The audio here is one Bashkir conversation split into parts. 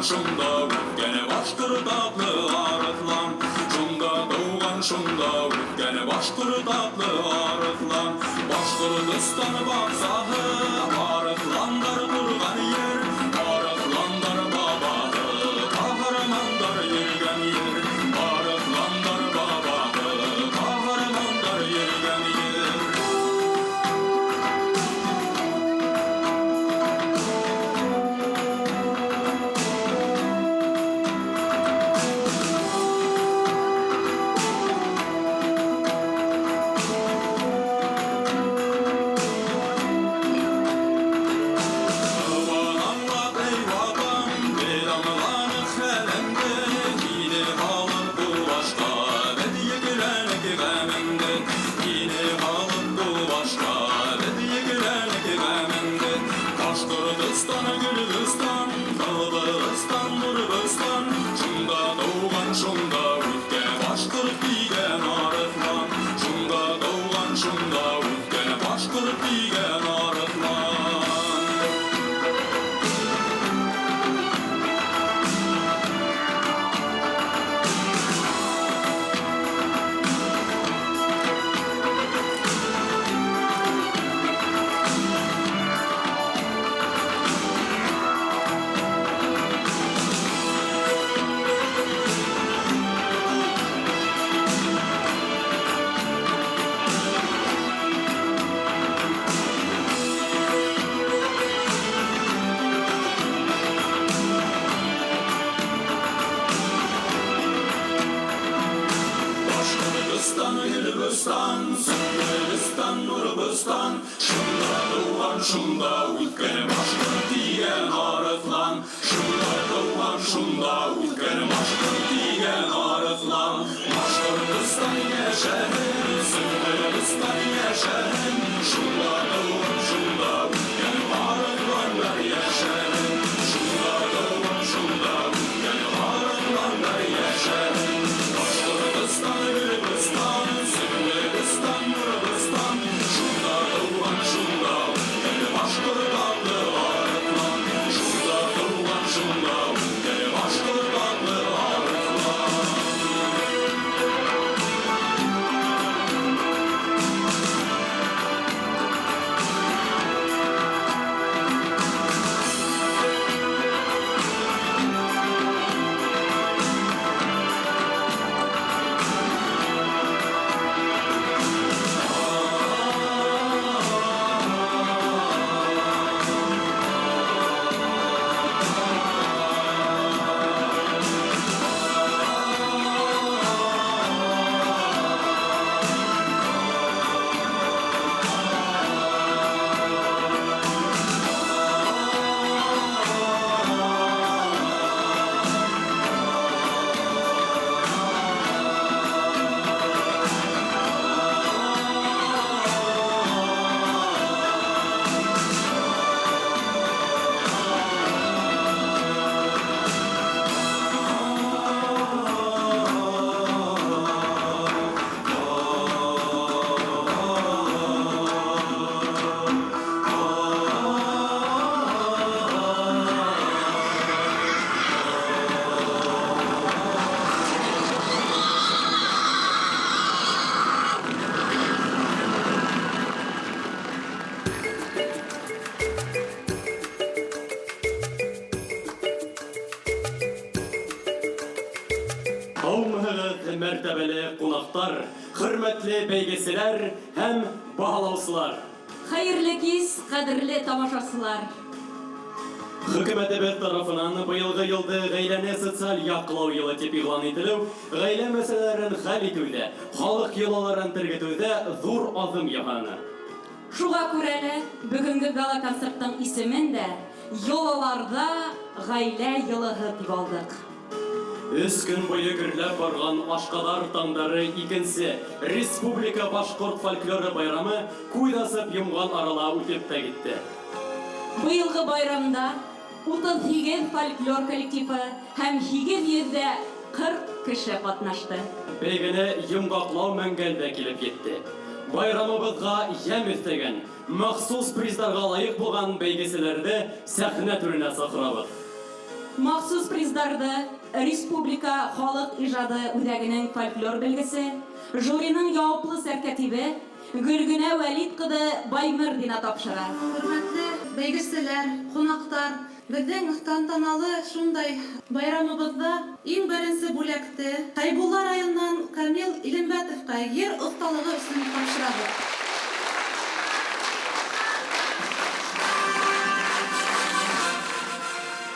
шунда үҫкән башҡорт атлы арыҫлан. Шунда тыуған, шунда үҫкән башҡорт атлы арыҫлан. Башҡортостан баҡсаһы, арыҫландар торған ер, арыҫландар бабаһы, ҡаһармандар йөрөгән ер, арыҫландар бабаһы, ҡаһармандар йөрөгән ер. Ҡыуанам эй ватан, беҙ аңланыҡ хәлеңде, һине һалып ҡул башҡа, беҙ йөкләнек ғәмеңде. Һине һалып ҡул башҡа, беҙ йөкләнек ғәмеңде. Башҡортостан, Гөлбостан, был-бостан, нурбостан, шунда тыуған, шунда үҫкән башҡорт тигән арыҫлан. Шунда тыуған, шунда үҫкән башҡорт тигән арыҫлан. Башҡортостан, Гөлбостан, Сөмбөлстан, Нурбостан, шунда тыуған, шунда үҫкән башҡорт тигән арыҫлан. Шунда тыуған, шунда үҫкән башҡорт тигән арыҫлан. Башҡортостан йәшәһен, Сөмбөлстан йәшәһен, шунда тыуған, шунда үҫкән арыҫландар йәшәһен. Шунда тыуған, шунда үҫкән арыҫландар йәшәһен. Башҡортостан, Гөлбостан, Сөмбөлстан, Нурбостан, шунда тыуған, шунда үҫкән башҡорт атлы арыҫлан. Шунда тыуған, шунда үҫкән башҡорт атлы арыҫлан. Һаумыһығыҙ, мәртәбәле ҡунаҡтар, хөрмәтле бәйгеселәр һәм баһалаусылар! Хәйерле кис, ҡәҙерле тамашасылар! Хөкүмәтебеҙ тарафынан быйылғы йылды ғаиләне социаль яҡлау йылы тип иғлан ителеү, ғаилә мәсьәләләрен хәл итеүҙә, халыҡ йолаларын тергеҙеүҙә ҙур аҙым яһаны. Шуға күрә лә бөгөнгө гала-концерттың исемен дә «Йолаларҙа ғаилә йылыһы» тип алдыҡ. Өс көн буйы гөрләп барған Ашҡаҙар таңдары икенсе республика башҡорт фольклоры байрамы күҙ асып йомған арала үтеп тә китте. Быйылғы байрамда 38 фольклор коллективы һәм 840 кеше ҡатнашты. Бәйгене йомғаҡлау мәңгәл дә килеп етте. Байрамыбыҙға йәм өҫтәгән, махсус приздарға лайыҡ булған бәйгеселәрҙе сәхнә түренә саҡырабыҙ. Махсус приздарҙы Республика халыҡ ижады үҙәгенең фольклор белгесе, жюриның яуаплы сәркәтибе Гөлгенә Вәлит ҡыҙы Баймырҙина тапшыра. Хөрмәтле бәйгеселәр, ҡунаҡтар, беҙҙең тантаналы шундай байрамыбыҙҙа иң беренсе бүләкте Хәйбулла районынан Камил Илембәтовҡа ер оҫталығы өсөн тапшырабыҙ.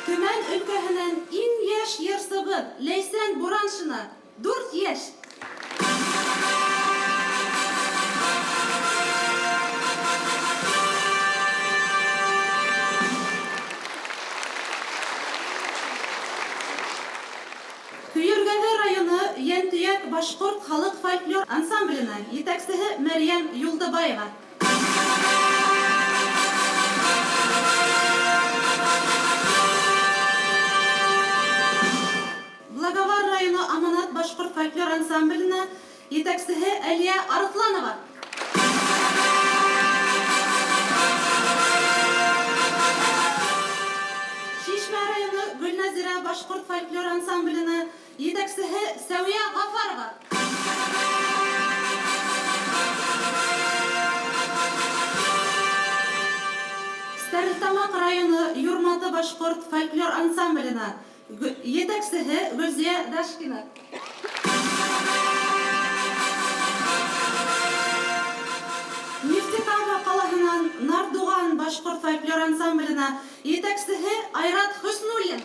Төмән өлкәһенән иң йәш йырсыбыҙ Ләйсән Бураншина, 4 йәш. Көйөргәҙе районы Йәнтөйәк башҡорт халыҡ фольклор ансамбленә етәксеһе Мәрйәм Юлдыбаева. Благовар районы Аманат башҡорт фольклор ансамбленә етәксеһе Әлиә Арыҫланова. Шишмә районы Гөлнәзирә башҡорт фольклор ансамбленә етәксеһе Сәүиә Ғафарова. Стәрлетамаҡ районы Юрматы башҡорт фольклор ансамбленә етәксеһе Гөлзиә Дашкина. Нефтекама ҡалаһынан Нардуған башҡорт фольклор ансамбленә етәксеһе Айрат Хөснуллин.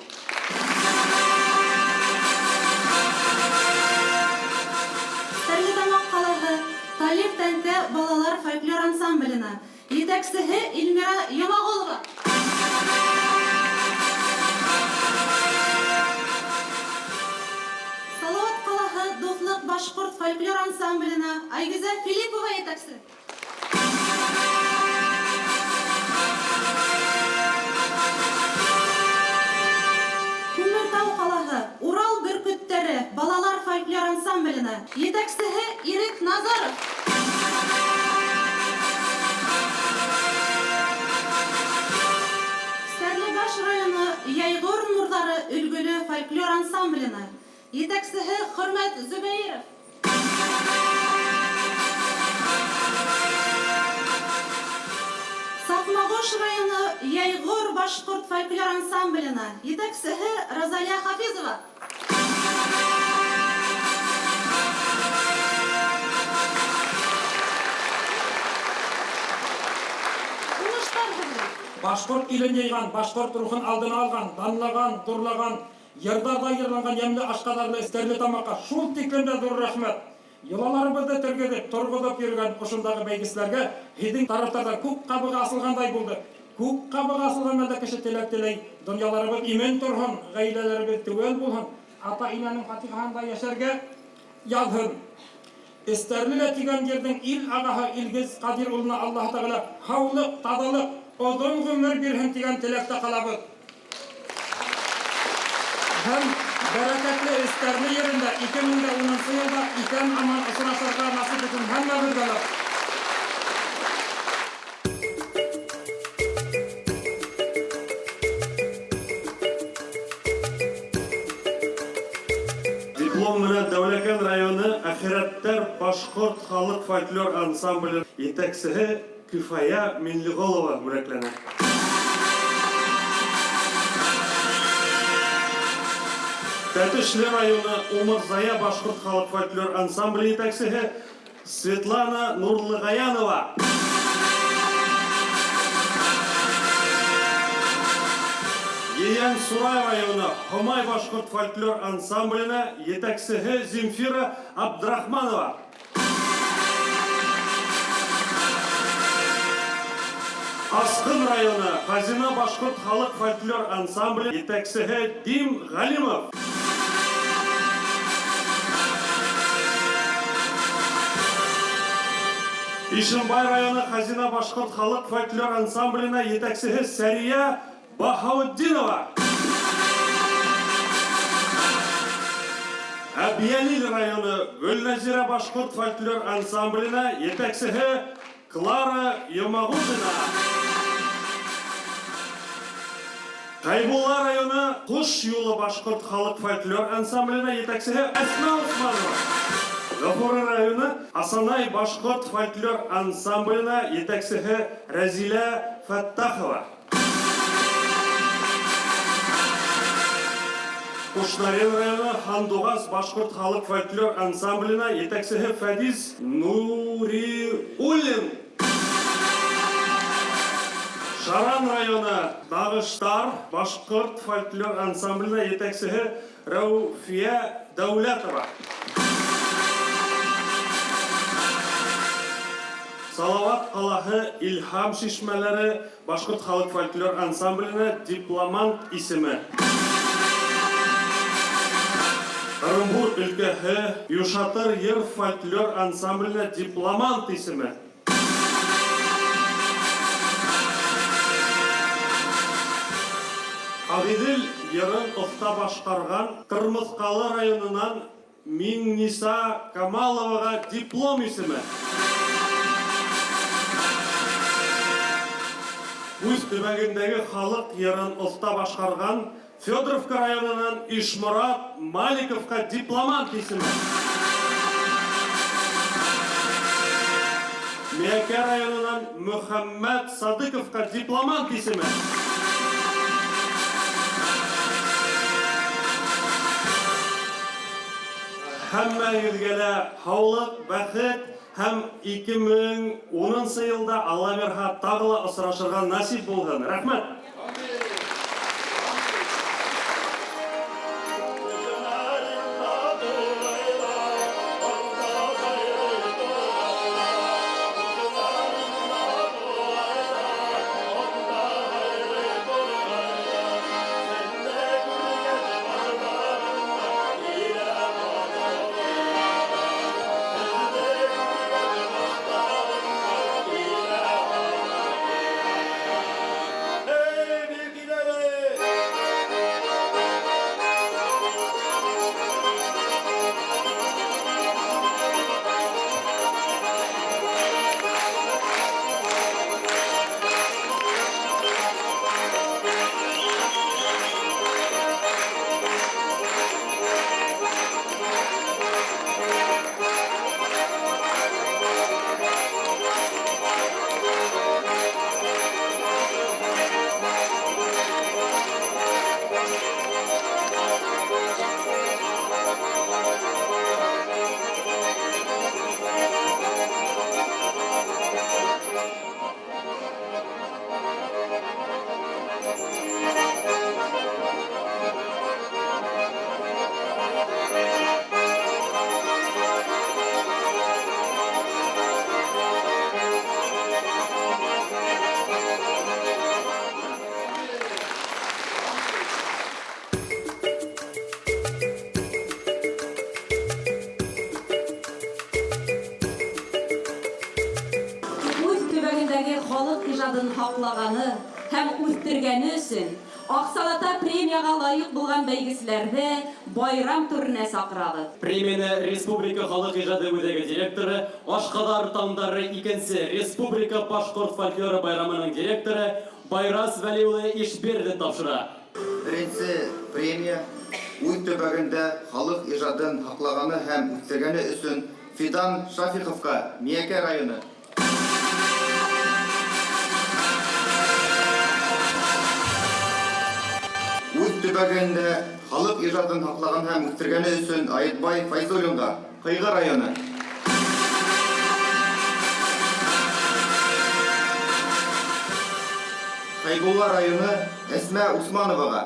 Стәрлетамаҡ ҡалаһы Талир Тәнтә балалар фольклор ансамбленә етәксеһе Эльмира Йомағолова. Салауат ҡалаһы Дуҫлыҡ башҡорт фольклор ансамбленә Айгизә Филиппова етәксе. Күмертау ҡалаһы Урал бөркөттәре балалар фольклор ансамбленә етәксеһе Ирек Назаров. Стәрлебаш районы Йәйғор нурҙары өлгөлө фольклор ансамбленә етәксеһе Хөрмәт Зөбәйеров. Саҡмағош районы Йәйғор башҡорт фольклор ансамбленә етәксеһе Розалия Хафизова. Уңыштар һеҙгә! Башҡорт илен йыйған, башҡорт рухын алдына алған, данлаған, ҙурлаған, йырҙарҙа йырланған йәмле Ашҡаҙарлы Стәрлетамаҡҡа шул тиклем дә ҙур рәхмәт. Йолаларыбыҙҙы тергеҙеп, торғоҙоп йөрөгән ошондағы бәйгеселәргә һеҙҙең тарафтарҙан күк ҡабығы асылғандай булды. Күк ҡабығы асылған мәлдә кеше теләк теләй, донъяларыбыҙ имен торһон, ғаиләләребеҙ теүәл булһын, ата-инәнең фатихаһында йәшәргә яҙһын. Эстәрле лә тигән ерҙең ил ағаһы Илгиз Ҡадир улына Аллаһ Тәғәлә һаулыҡ, таҙалыҡ, оҙон ғүмер бирһен тигән теләктә ҡалабыҙ. Һәм бәрәкәтле Эстәрле ерендә 2010 йылда иҫән-аман осрашырға насип итһен һәммәбеҙгә лә. Диплом менән Дәүләкән районы Әхирәттәр башҡорт халыҡ фольклор ансамбле етәксеһе Кифая Миңлеғолова бүләкләнә. Тәтешле районы Умырзая башҡорт халыҡ фольклор ансамбле етәксеһе Светлана Нурлығаянова. Ейәнсурай районы Һомай башҡорт фольклор ансамбленә етәксеһе Земфира Абдрахманова. Асҡын районы Хазина башҡорт халыҡ фольклор ансамбле етәксеһе Дим Ғәлимов. Ишембай районы Хазина башҡорт халыҡ фольклор ансамбленә етәксеһе Сәрия Баһаутдинова. Әбйәлил районы Гөлнәзирә башҡорт фольклор ансамбленә етәксеһе Клара Йомағужина. Хәйбулла районы Ҡош юлы башҡорт халыҡ фольклор ансамбленә, етәксеһе Әсмә Усманова. Гафури районы Асанай башҡорт фольклор ансамбленә, етәксеһе Рәзилә Фәттахова. Кушнарен районы Һандуғас башҡорт халыҡ фольклор ансамбленә, етәксеһе Фәдис Нуриуллин. Шаран районы Дағыштар башҡорт фольклор ансамбленә, етәксеһе Рәүфиә Дәүләтова. Салават ҡалаһы Илһам шишмәләре башҡорт халыҡ фольклор ансамбленә дипломант исеме. Ырымбур өлкәһе Юшатыр йыр фольклор ансамбленә дипломант исеме. Ағиҙел йырын оҫта башҡарған Ҡырмыҫҡалы районынан Миңниса Камаловаға диплом исеме. Үҙ төбәгендәге халыҡ йырын оҫта башҡарған Федоровка районынан Ишморат Маликовҡа дипломант исеме. Миәкә районынан Мөхәммәт Садыҡовҡа дипломант исеме. Һәммәгеҙгә лә һаулыҡ, бәхет һәм 2010 йылда Алла бирһә тағы ла осрашырға насип булһын. Рәхмәт. Үҙ төбәгендәге халыҡ ижадын һаҡлағаны һәм үҫтергәне өсөн аҡсалата премияға лайыҡ булған бәйгеселәрҙе байрам түренә саҡырабыҙ. Премияны Республика халыҡ ижады үҙәге директоры, Ашҡаҙар таңдары икенсе Республика башҡорт фольклоры байрамының директоры Байрас Вәли улы Ишбирҙин тапшыра. Беренсе премия үҙ төбәгендә халыҡ ижадын һаҡлағаны һәм үҫтергәне өсөн Фидан Шафиҡовҡа, Миәкә районы. Үҙ төбәгендә халыҡ ижадын һаҡлаған һәм үҫтергәне өсөн Айытбай Файзуллинға, Ҡыйғы районы. Хәйбулла районы Әсмә Усмановаға.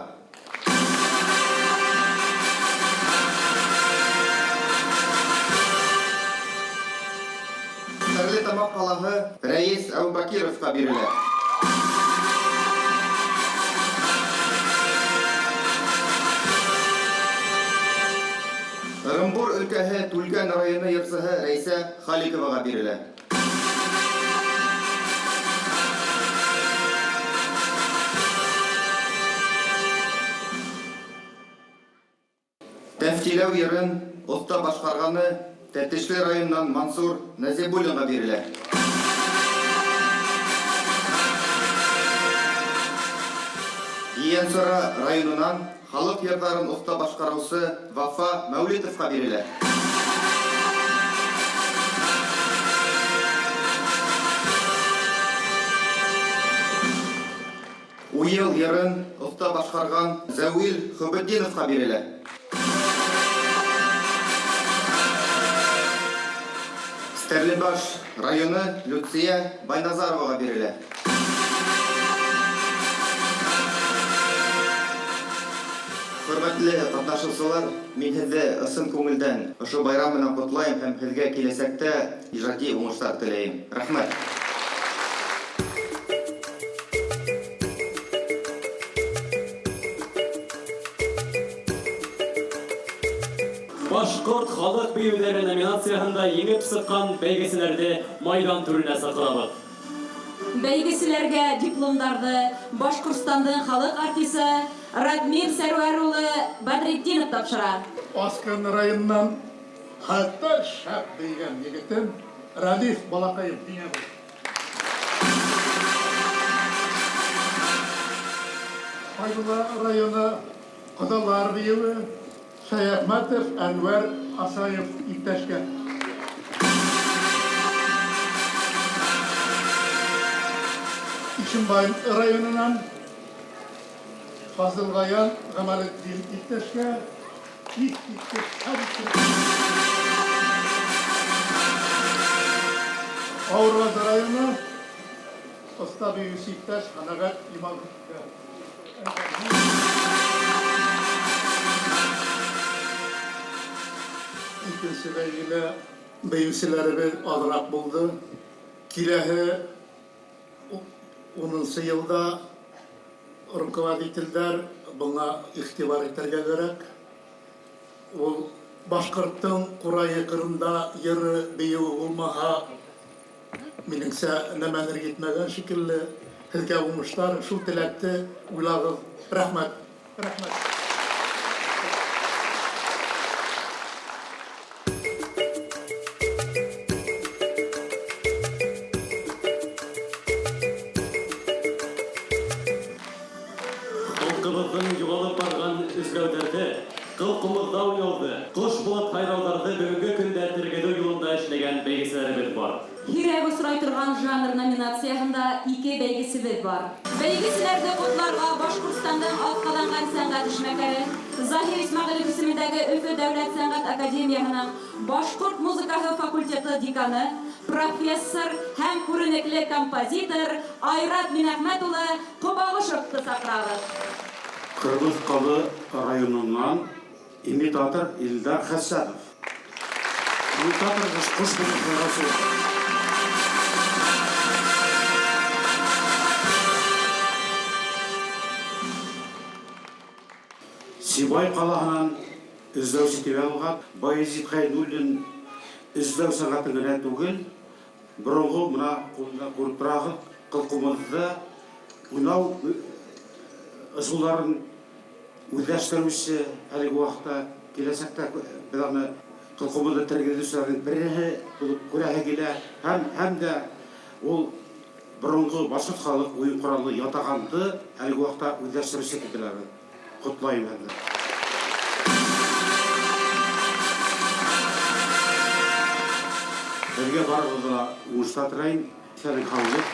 Стәрлетамаҡ ҡалаһы Рәис Әүбакировҡа бирелә. Ырымбур өлкәһе Түлгән районы йырсыһы Рәйсә Халиковаға бирелә. Тәфтиләү йырын оҫта башҡарғаны Тәтешле районынан Мансур Нәзибуллинға бирелә. Ейәнсура районынан халыҡ йырҙарын оҫта башҡарыусы Вафа Мәүлитовҡа бирелә. Уйыл йырын оҫта башҡарған Зәүил Хөбетдиновҡа бирелә. Стәрлебаш районы Люция Байназароваға бирелә. Хөрмәтле ҡатнашыусылар, мин һеҙҙе ысын күңелдән ошо байрам менән ҡотлайым һәм һеҙгә киләсәктә ижади уңыштар теләйем. Рәхмәт. Башҡорт халыҡ бейеүҙәре номинацияһында еңеп сыҡҡан бәйгеселәрҙе майҙан түренә саҡырабыҙ. Бәйгеселәргә дипломдарҙы Башҡортостандың халыҡ артисы Радмир Сәрүәр улы Бәҙретдинов тапшыра. Аскын районынан хатта шәп бейгән егетем Рәдиф балаҡайым һиңә был. Айбула районы Ҡоҙалар бейеүе Шәйәхмәтов Әнвәр Асаев иптәшкә. Ишембай районынан Фазылғаян Ғәмәлетдин иптәшкә. Ауырғазы районы оҫта бейеүсе иптәш Ҡәнәғәт Имамовҡа. Икенсе бәйгелә бейеүселәребеҙ аҙыраҡ булды. Киләһе 10-нсы йылда руководителдәр быңа иғтибар итергә кәрәк. Ул башҡорттоң ҡурайы ҡырында йыры бейеүе булмаһа, минеңсә, нәмәлер етмәгән шикелле. Һеҙгә уңыштар, шул теләкте уйлағыҙ. Рәхмәт. Рәхмәт. Халҡыбыҙҙың юғалып барған эҙләүҙәрҙе, ҡыл ҡумыҙҙа уйнауҙы, ҡош булып һайрауҙарҙы бөгөнгө көндә тергеҙеү юлында эшләгән бәйгеселәребеҙ бар. Һирәк осрай торған жанр номинацияһында 2 бәйгесебеҙ бар. Бәйгеселәрҙе ҡотларға Башҡортостандың атҡаҙанған сәнғәт эшмәкәре Заһир Исмәғилев исемендәге Өфө дәүләт сәнғәт академияһының башҡорт музыкаһы факультеты деканы, профессор һәм күренекле композитор Айрат Минәхмәт улы Ҡобағошовты саҡырабыҙ. Ҡырмыҫҡалы районынан имитатор Илдар Хәсәнов. Имитатор ҡош булып һайраусы. Сибай ҡалаһынан эҙләүсе тип яҙылған Баязит Хәйдуллин эҙләү сәғәте генә түгел, боронғо мына ҡулында күреп торағыҙ, ҡыл ҡумыҙҙы уйнау ысулдарын үҙләштереүсе әлеге ваҡытта киләсәктә беҙ аны ҡыл ҡумыҙҙы тергеҙеүселәрҙең береһе булып күрәһе килә. Һәм дә ул боронғо башҡорт халыҡ уйын ҡоралы ятағанды әлеге ваҡытта үҙләштереүсе тип беләбеҙ. Ҡотлайым һеҙҙе. Һеҙгә барығыҙға ла уңыштар теләйем. Иҫәнлек, һаулыҡ.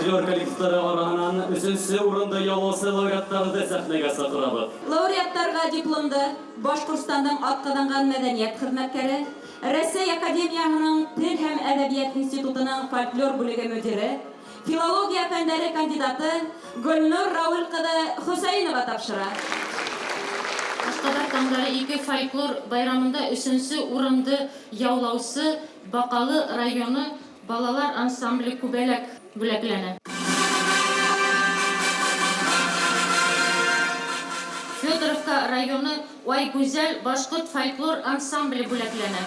Фольклор коллективтары араһынан өсөнсө урынды яулаусы лауреаттарҙы сәхнәгә саҡырабыҙ. Лауреаттарға дипломды Башҡортостандың атҡаҙанған мәҙәниәт хеҙмәткәре, Рәсәй академияһының Тел һәм әҙәбиәт институтының фольклор бүлеге мөдире, филология фәндәре кандидаты Гөлнур Рауил ҡыҙы Хөсәйенова тапшыра. Ашҡаҙар таңдары 2 фольклор байрамында 3-нсе урынды яулаусы Баҡалы районы балалар ансамбле Күбәләк бүләкләнә. Федоровка районы Айгүзәл башҡорт фольклор ансамбле бүләкләнә.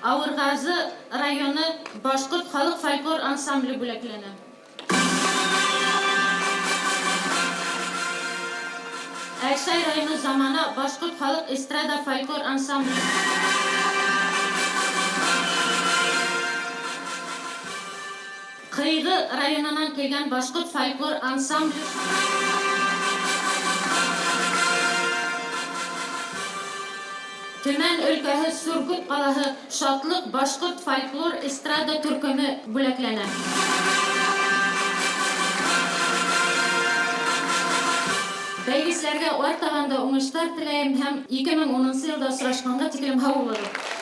Ауырғазы районы башҡорт халыҡ фольклор ансамбле бүләкләнә. Әлшәй районы Замана башҡорт халыҡ эстрада фольклор ансамбле. Ҡыйғы районынан килгән башҡорт фольклор ансамбле. Төмән өлкәһе Сургут ҡалаһы Шатлыҡ башҡорт фольклор эстрада төркөмө бүләкләнә. Бәйгеселәргә артабан да уңыштар теләйем һәм 2010 йылда осрашҡанға тиклем һау булығыҙ.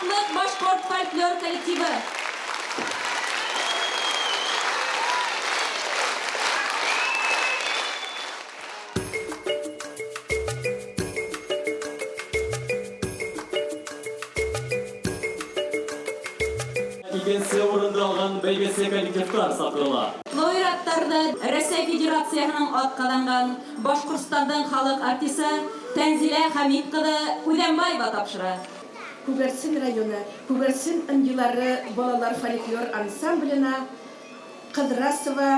Шатлык башкорт фольклор коллективы. Икенсе урынды алған бәйгесе коллективтар саҡырыла. Лауреаттарҙы Рәсәй Федерацияһының атҡаҙанған Башҡортостандың халыҡ артисы Тәнзилә Хәмит ҡыҙы Үҙәнбаева тапшыра. Күгәрсен районы Күгәрсен ынйылары балалар фольклор ансамбленә Ҡыҙрасова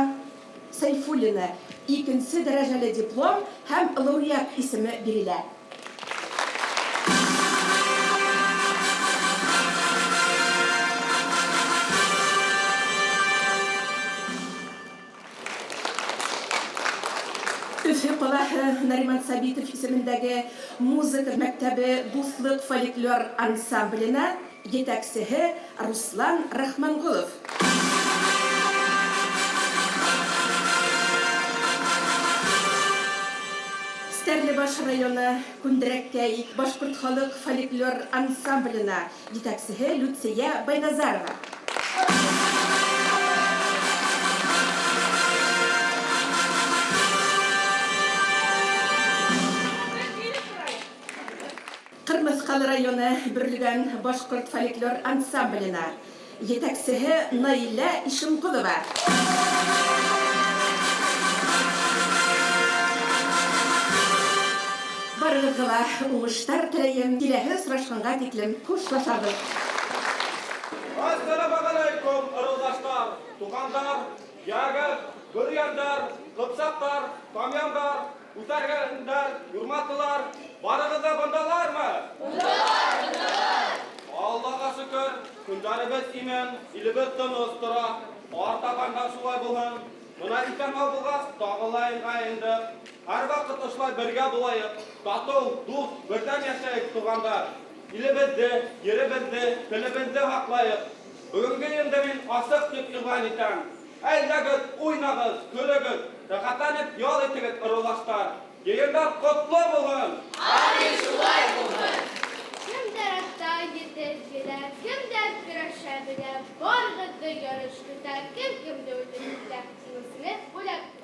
Сайфуллина икенсе дәрәжәле диплом һәм лауреат исеме бирелә. Өфө ҡалаһы Нариман Сабитов исемендәге музыка мәктәбе Дуҫлыҡ фольклор ансамбленә етәксеһе Руслан Рахманғолов. Стәрлебаш районы Күндерәккәй башҡорт халыҡ фольклор ансамбленә етәксеһе Люция Байназарова. Ҡырмыҫҡалы районы Бөрлөгән башҡорт фольклор ансамбленә етәксеһе Наилә Ишемҡолова. Барығыҙға ла уңыштар теләйем. Киләһе осрашҡанға тиклем хушлашабыҙ. Ассаламу ырыуҙаштар, туғандар, йәгеҙ, бөрйәндәр, ҡыпсаҡтар, тамъяндар, үтәргәндәр, юрматылар, барығыҙ ҙа бындалармы? Бындалар! Аллаға шөкөр, көндәребеҙ имен, илебеҙ тыныс тора, артабан да шулай булһын. Бына иҫән-һау булғас, тағы ла йыйындыҡ. Һәр ваҡыт ошолай бергә булайыҡ, татыу, дуҫ, берҙәм йәшәйек, туғандар. Илебеҙҙе, еребеҙҙе, телебеҙҙе һаҡлайыҡ. Бөгөнгө йыйынды мин асыҡ тип иғлан итәм. Әйҙәгеҙ, уйнағыҙ, көлөгөҙ, рәхәтләнеп ял итегеҙ, ырыуҙаштар. Йыйындар ҡотло булһын! Амин, шулай булһын! Кемдәр атта етеҙ килә, кемдәр көрәшә белә, барығыҙҙы ярыш көтә, кем кемде үлтереп китә, еңеүсене бүләк көтә.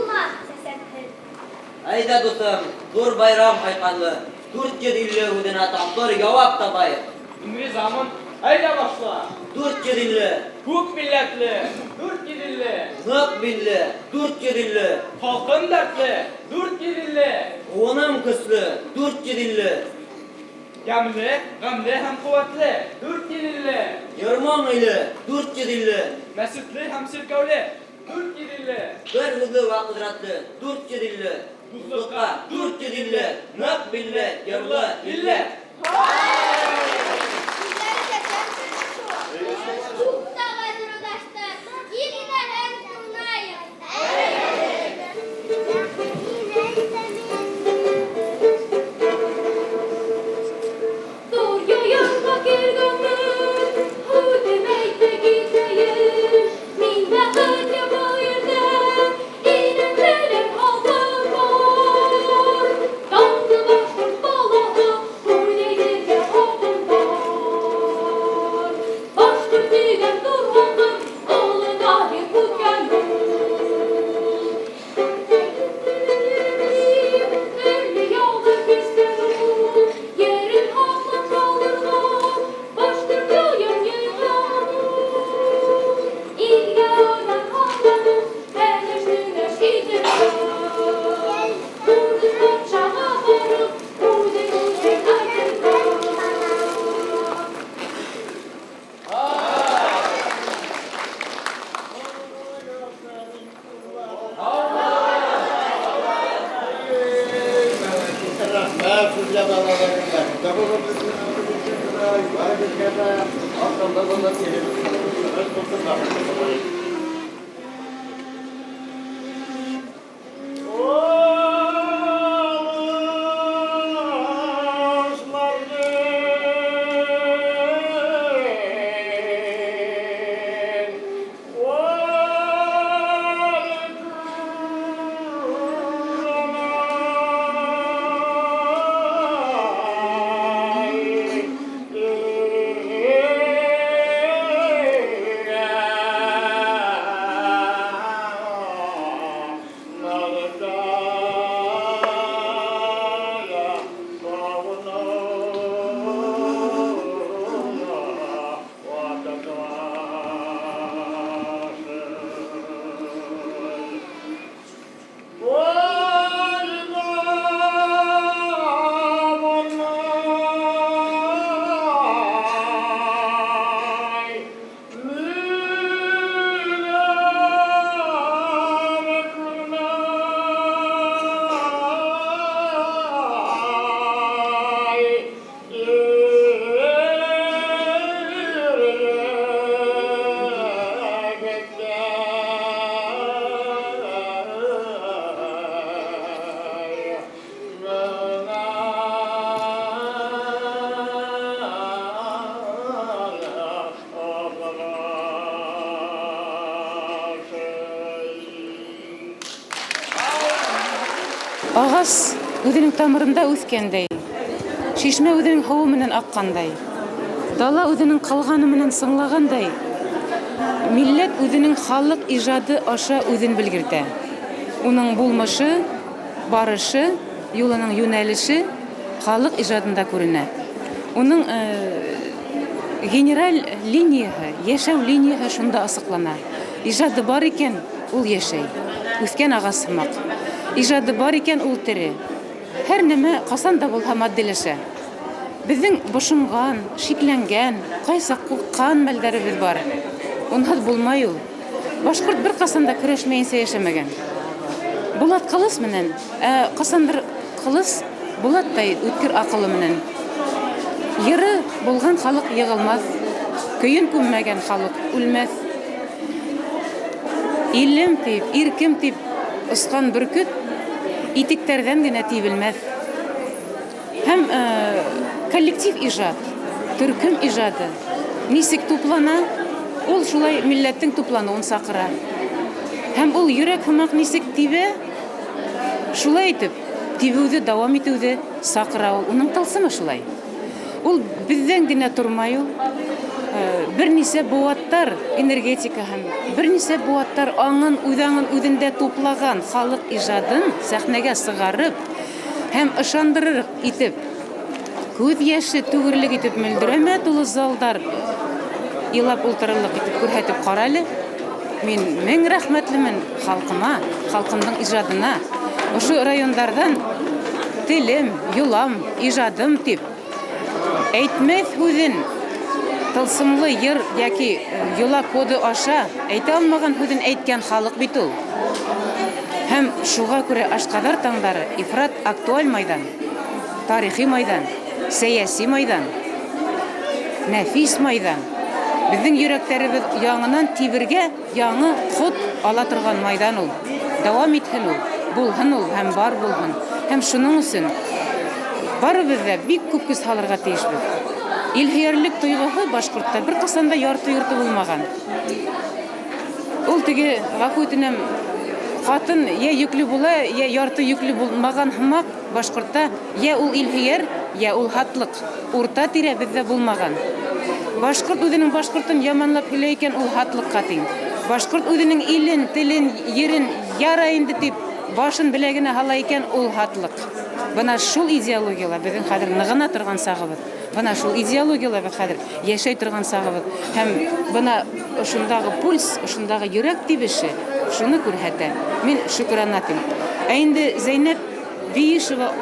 Булмаҫ сәсәнһеҙ. Әйҙә, дуҫым, ҙур байрам айҡанлы, 450 һүҙенә тапҡыр яуап табайыҡ. Мин ризамын. Әйҙә башла. 450. Күп милләтле, 450. Ныҡ билле, 450. Халҡым дәртле, 450. Быуыным көслө, 450. Йәмле, ғәмле һәм ҡеүәтле, 450. Йыр-моң иле, 450. Мәсетле һәм сиркәүле, 450. Бер һүҙле вә ҡөҙрәтле, 450. Дуҫлыҡҡа 450, ныҡ билле, йырлы илле. Сүҙҙәре сәсән сүҙе шул. Туҡтағыҙ, ырыуҙаштар, тиҙ генә һәм тыңлайыҡ. Ҙур йыйынға килгәнмен, һүҙем әйтә китәйем. Мин бәхетле был ерҙә, илем белән халҡым бар. Данлы башҡорт балаһы, һүҙ әйтергә хаҡым бар. Башҡорт тигән ҙур халҡым, оло тарих үткән ул. Төрлө яуҙар кискән ул, ерен һаҡлап ҡалырға, башҡорт йыйын йыйған ул. Илгә оран һалған ул, кәңәш-киңәш итеп Урыҫ батшаға барып, үҙен үҙе әйтергә. Рәхмәт һеҙгә, балаларым. Барыбыҙға ла аҡыллы булып, тырыш булсын, бәхетле булайыҡ. Ағас үҙенең тамырында үҫкәндәй, шишмә үҙенең һыуы менән аҡҡандай, дала үҙенең ҡалғаны менән сыңлағандай, милләт үҙенең халыҡ ижады аша үҙен белгертә. Уның булмышы, барышы, юлының йүнәлеше халыҡ ижадында күренә. Уның генераль линияһы, йәшәү линияһы шунда асыҡлана. Ижады бар икән, ул йәшәй. Үҫкән ағас һымаҡ. Ижады бар икән, ул тере. Һәр нәмә ҡасан да булһа матдиләшә. Беҙҙең бошонған, шикләнгән, ҡайсаҡ ҡурҡҡан мәлдәребеҙ бар. Унһыҙ булмай ул. Башҡорт бер ҡасан да көрәшмәйенсә йәшәмәгән. Булат ҡылыс менән, ә ҡасандыр ҡылыс булаттай үткер аҡылы менән. Йыры булған халыҡ йығылмаҫ, көйөн күммәгән халыҡ үлмәҫ. Илем тип, иркем тип осҡан бөркөт итектәрҙән генә тибелмәҫ. Һәм коллектив ижад, төркөм ижады нисек туплана, ул шулай милләттең тупланыуын саҡыра. Һәм ул йөрәк һымаҡ нисек тибә, шулай итеп тибеүҙе дауам итеүҙе саҡыра ул. Уның тылсымы шулай. Ул беҙҙән генә тормай ул. Бернисә быуаттар энергетикаһын, бернисә быуаттар аңын, үҙаңын үҙендә туплаган халыҡ ижадын сәхнәгә сығарып һәм ышандырырлыҡ итеп, күҙ йәше түгерлек итеп мөлдөрәмә тулы залдар илап ултырырлыҡ итеп күрһәтеп ҡара әле. Мин мең рәхмәтлемен халҡыма, халҡымдың ижадына. Ошо райондарҙан телем, йолам, ижадым тип әйтмәҫ һүҙен тылсымлы йыр йәки йола коды аша әйтә алмаған һүҙен әйткән халыҡ бит ул. Һәм шуға күрә Ашҡаҙар таңдары ифрат актуаль майҙан, тарихи майҙан, сәйәси майҙан, нәфис майҙан. Беҙҙең йөрәктәребеҙ яңынан тибергә яңы ход ала торған майҙан ул. Дауам итһен ул, булһын ул һәм бар булһын. Һәм шуның өсөн барыбыҙ ҙа бик күп көс һалырға тейешбеҙ. Илһөйәрлек тойғоһо башҡортта бер ҡасан да ярты-йорто булмаған. Ул теге, ғәфү үтенәм, ҡатын йә йөклө була, йә ярты йөклө булмаған һымаҡ башҡортта йә ул илһөйәр, йә ул һатлыҡ. Урта тирә беҙҙә булмаған. Башҡорт үҙенең башҡортон яманлап һөйләй икән, ул һатлыҡҡа тиң. Башҡорт үҙенең илен, телен, ерен яра инде тип башын беләгенә һала икән, ул һатлыҡ. Бына шул идеологияла беҙҙең хәҙер нығына торған сағыбыҙ. Бына шул идеологияла беҙ хәҙер йәшәй торған сағыбыҙ. Һәм бына ошондағы пульс, ошондағы йөрәк тибеше шуны күрһәтә. Мин шөкрана тим. Ә инде Зәйнәп Биишева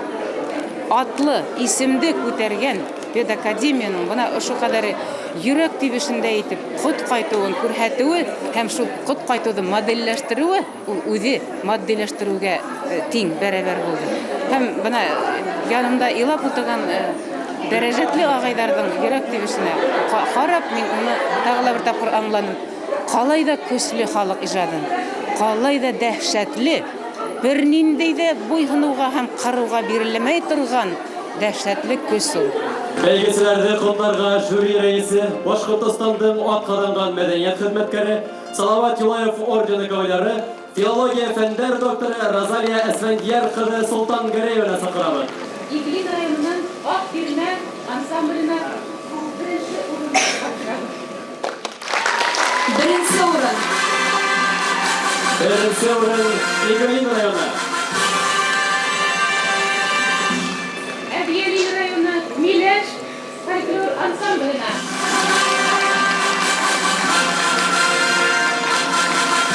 атлы исемде күтәргән педакадемияның бына ошо ҡәҙәре йөрәк тибешендә итеп ҡот ҡайтыуын күрһәтеүе һәм шул ҡот ҡайтыуҙы моделләштереүе ул үҙе матдиләштереүгә тиң бәрәбәр булды. Һәм бына янымда илап ултырған дәрәжәтле ағайҙарҙың йөрәк тибешенә ҡарап мин уны тағы ла бер тапҡыр аңланым. Ҡалай ҙа көслө халыҡ ижадын, ҡалай ҙа дәһшәтле, бер ниндәй ҙә буйһоноуға һәм ҡырыуға бирелмәй торған дәһшәтле көс ул. Бәйгеселәрҙе ҡотларға жюри рәйесе, Башҡортостандың атҡаҙанған мәҙәниәт хеҙмәткәре, Салават Юлаев ордены кавалеры, филология фәндәр докторы Розалия Әсфәндиәр ҡыҙы Солтан Гәрәеваны саҡырабыҙ. Иглин районының Аҡ Тирмә ансамбленә беренсе урын тапшырабыҙ. Беренсе урын. Беренсе урын Иглин районы. Әбйәлил районы Миләш фольклор ансамбленә.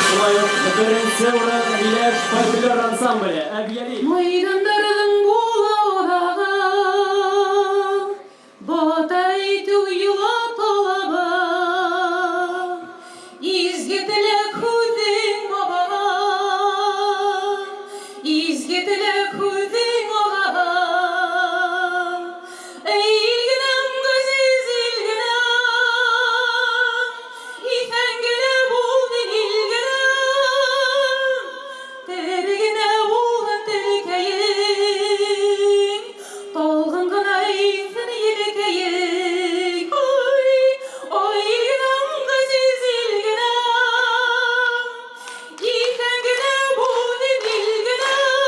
Шулай уҡ беренсе урын Миләш фольклор ансамбле Әбйәлил. Майҙандарҙың була уҙағы, бата итеү йола талабы, изге теләк һүҙең бабаға, изге теләк һүҙең ағаға. Эй, илгенәм, ғәзиз илгенәм, иҫән генә булдың илгенәм, тере генә булһын телекәйең, талғын ғына иҫен елекәйең. Ой, ой, илгенәм, ғәзиз илгенәм, иҫән генә булдың илгенәм,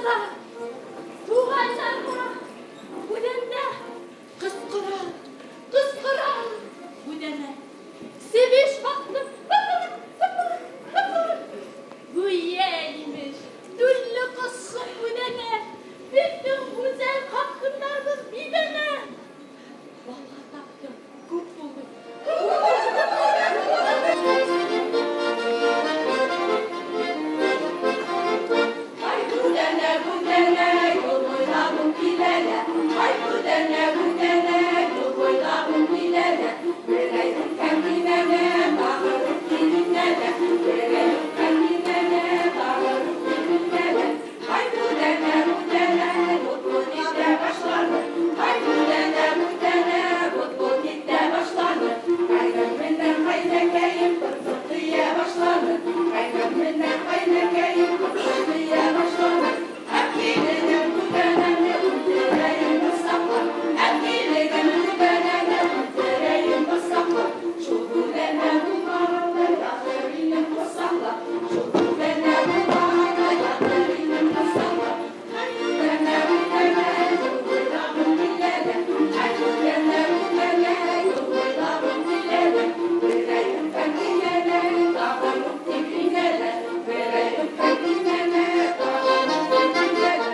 яза, туғайларҙа, үләндә ҡысҡыра, ҡысҡыра бүҙәнә. Себеш ҡаҡты, Гүйә, имеш, түлле ҡошсоҡ бүҙәнә, беҙҙең гүзәл ҡатындарыбыҙ биҙәнә. Бала таптым, күп булды. Ай, бүҙәнә, бүҙәнә, юл буйлап киләлә. Ай, бүҙәнә, бүҙәнә, юл буйлап киләлә. Берәй үткән кинәнә, бағырып киленәлә. Берәй үткән кинәнә, бағырып киленәлә. Ай, бүҙәнә, бүҙәнә, бут-бут итә башланы. Ай, бүҙәнә, бүҙәнә, бут-бут итә башланы. Ҡайным менән ҡәйнәкәйем ҡырҡып тейә башланы. Ҡайным менән ҡәйнәкәйем ҡырҡып тейә башланы. Әп киленем бүҙәнәне үлтерәйем бысаҡлап. Әп киленем бүҙәнәне үлтерәйем бысаҡлап. Шул бүҙәнә булмағанда ятыр инем ҡосаҡлап. Шул бүҙәнә булмағанда ятыр инем ҡосаҡлап. Ай, бүҙәнә, бүҙәнә, юл буйлап киләлә. Ай, бүҙәнә, бүҙәнә, юл буйлап киләлә. Берәй үткән кинәнә, тағы юҡ тип инәлә. Берәй үткән кинәнә, тағы юҡ тип инәлә.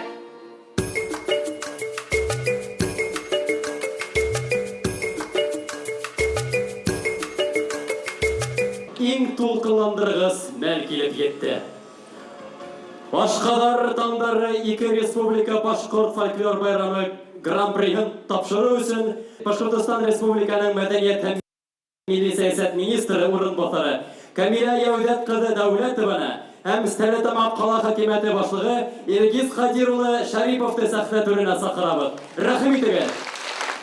Иң тулҡынландырғыс мәл килеп етте. Ашҡаҙар таңдары ике республика башҡорт фольклор байрамы гран-приһын тапшырыу өсөн Башҡортостан Республиканың мәҙәниәт һәм милли сәйәсәт министры урынбаҫары Камилә Йәүҙәт ҡыҙы Дәүләтованы һәм Стәрлетамаҡ ҡала хакимиәте башлығы Илгиз Ҡадир улы Шәриповты сәхнә түренә саҡырабыҙ. Рәхим итегеҙ.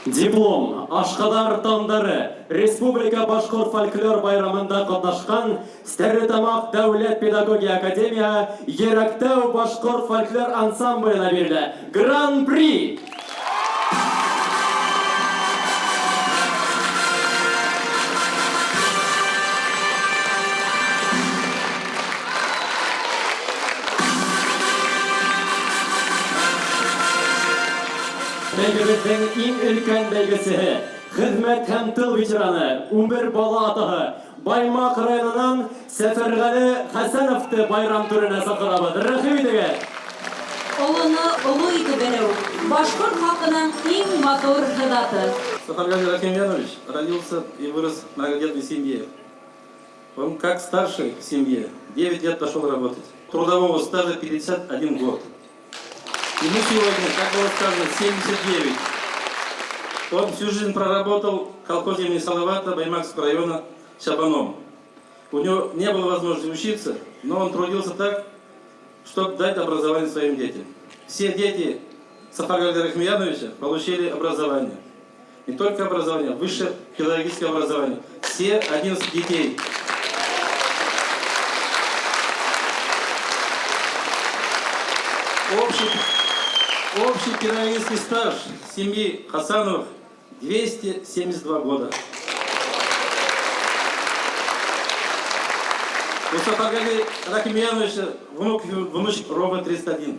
Диплом Ашҡаҙар таңдары Республика башҡорт фольклор байрамында ҡатнашҡан Стәрлетамаҡ дәүләт педагогия академияһы Йөрәктәү башҡорт фольклор ансамбленә бирелә. Гран-при! Бәйгебеҙҙең иң өлкән бәйгесеһе, хеҙмәт һәм тыл ветераны, 11 бала атаһы, Баймаҡ районынан Сәфәрғәле Хәсәновты байрам түренә саҡырабыҙ. Рәхим итегеҙ! Олоно оло итеп белеү башҡорт халҡының иң матур һыҙаты. Сафаргали Рахимьянович родился и вырос в многодетной семье. Он, как старший в семье, 9 лет пошел работать. Трудового стажа 51 год. Ему сегодня, как было сказано, 79. Он всю жизнь проработал в колхозе имени Салавата Баймакского района чабаном. У него не было возможности учиться, но он трудился так, чтобы дать образование своим детям. Все дети Сафаргали Рахмияновича получили образование. Не только образование, высшее педагогическое образование. Все 11 детей. Общий педагогический стаж семьи Хасановых 272 года. У Сафаргали Рахимьяновича внук и внучек ровно 31.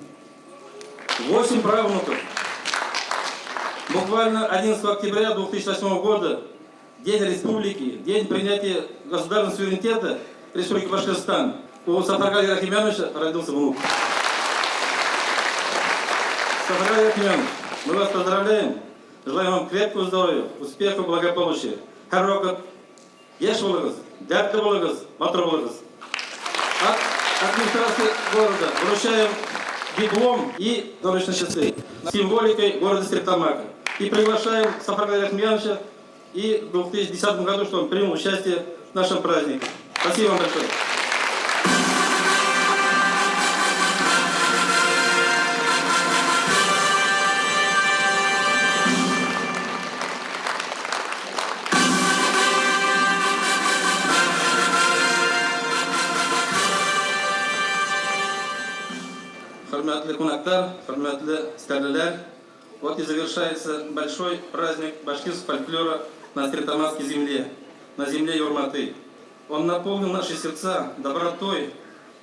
8 правнуков. Буквально 11 октября 2008 года, День Республики, день принятия государственного суверенитета Республики Башкортостан, у Сафаргали Рахимьяновича родился внук. Сафаргали Рахимьянович, мы вас поздравляем, желаем вам крепкого здоровья, успехов, благополучия. Һәр ваҡыт йәш булығыҙ, дәртле булығыҙ, матур булығыҙ. От администрации города вручаем диплом и наручные часы с символикой города Стерлитамака. И приглашаем Сафаргали Рахимьяновича и в 2010 году, чтобы он принял участие в нашем празднике. Спасибо вам большое. Хөрмәтле ҡунаҡтар, хөрмәтле стәрлеләр, вот и завершается большой праздник башкирского фольклора на Стерлитамакской земле, на земле Юрматы. Он наполнил наши сердца добротой,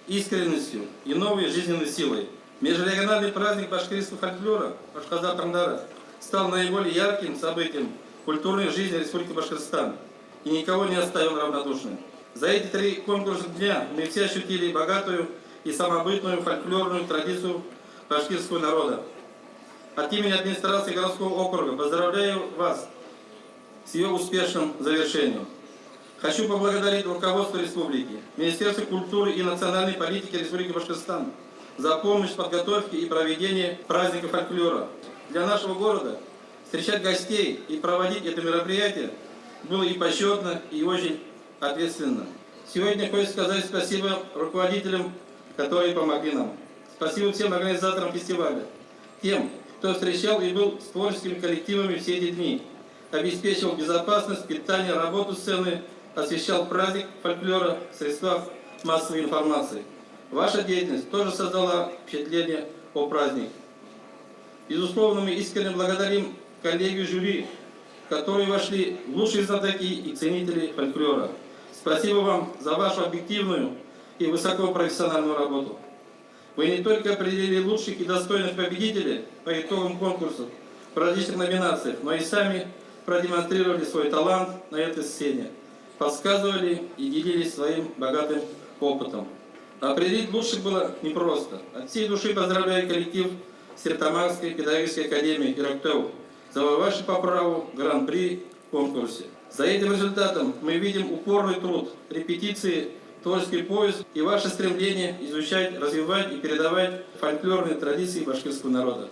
искренностью и новой жизненной силой. Межрегиональный праздник башкирского фольклора «Ашҡаҙар таңдары» стал наиболее ярким событием культурной жизни Республики Башкортостан и никого не оставил равнодушным. За эти три конкурсных дня мы все ощутили богатую и самобытную фольклорную традицию башкирского народа. От имени администрации городского округа поздравляю вас с ее успешным завершением. Хочу поблагодарить руководство республики, Министерство культуры и национальной политики Республики Башкортостан за помощь в подготовке и проведении праздника фольклора. Для нашего города встречать гостей и проводить это мероприятие было и почетно, и очень ответственно. Сегодня хочется сказать спасибо руководителям, которые помогли нам. Спасибо всем организаторам фестиваля, тем, кто встречал и был с творческими коллективами все эти дни, обеспечивал безопасность, питание, работу сцены, освещал праздник фольклора в средствах массовой информации. Ваша деятельность тоже создала впечатление о празднике. Безусловно, мы искренне благодарим коллегию жюри, в которые вошли лучшие знатоки и ценители фольклора. Спасибо вам за вашу объективную и высокопрофессиональную работу. Вы не только определили лучших и достойных победителей по итогам конкурсов в различных номинациях, но и сами продемонстрировали свой талант на этой сцене, подсказывали и делились своим богатым опытом. Определить лучших было непросто. От всей души поздравляю коллектив Стерлитамакской педагогической академии «Ирактау», завоевавший по праву гран-при в конкурсе. За этим результатом мы видим упорный труд, репетиции, творческий поиск и ваше стремление изучать, развивать и передавать фольклорные традиции башкирского народа.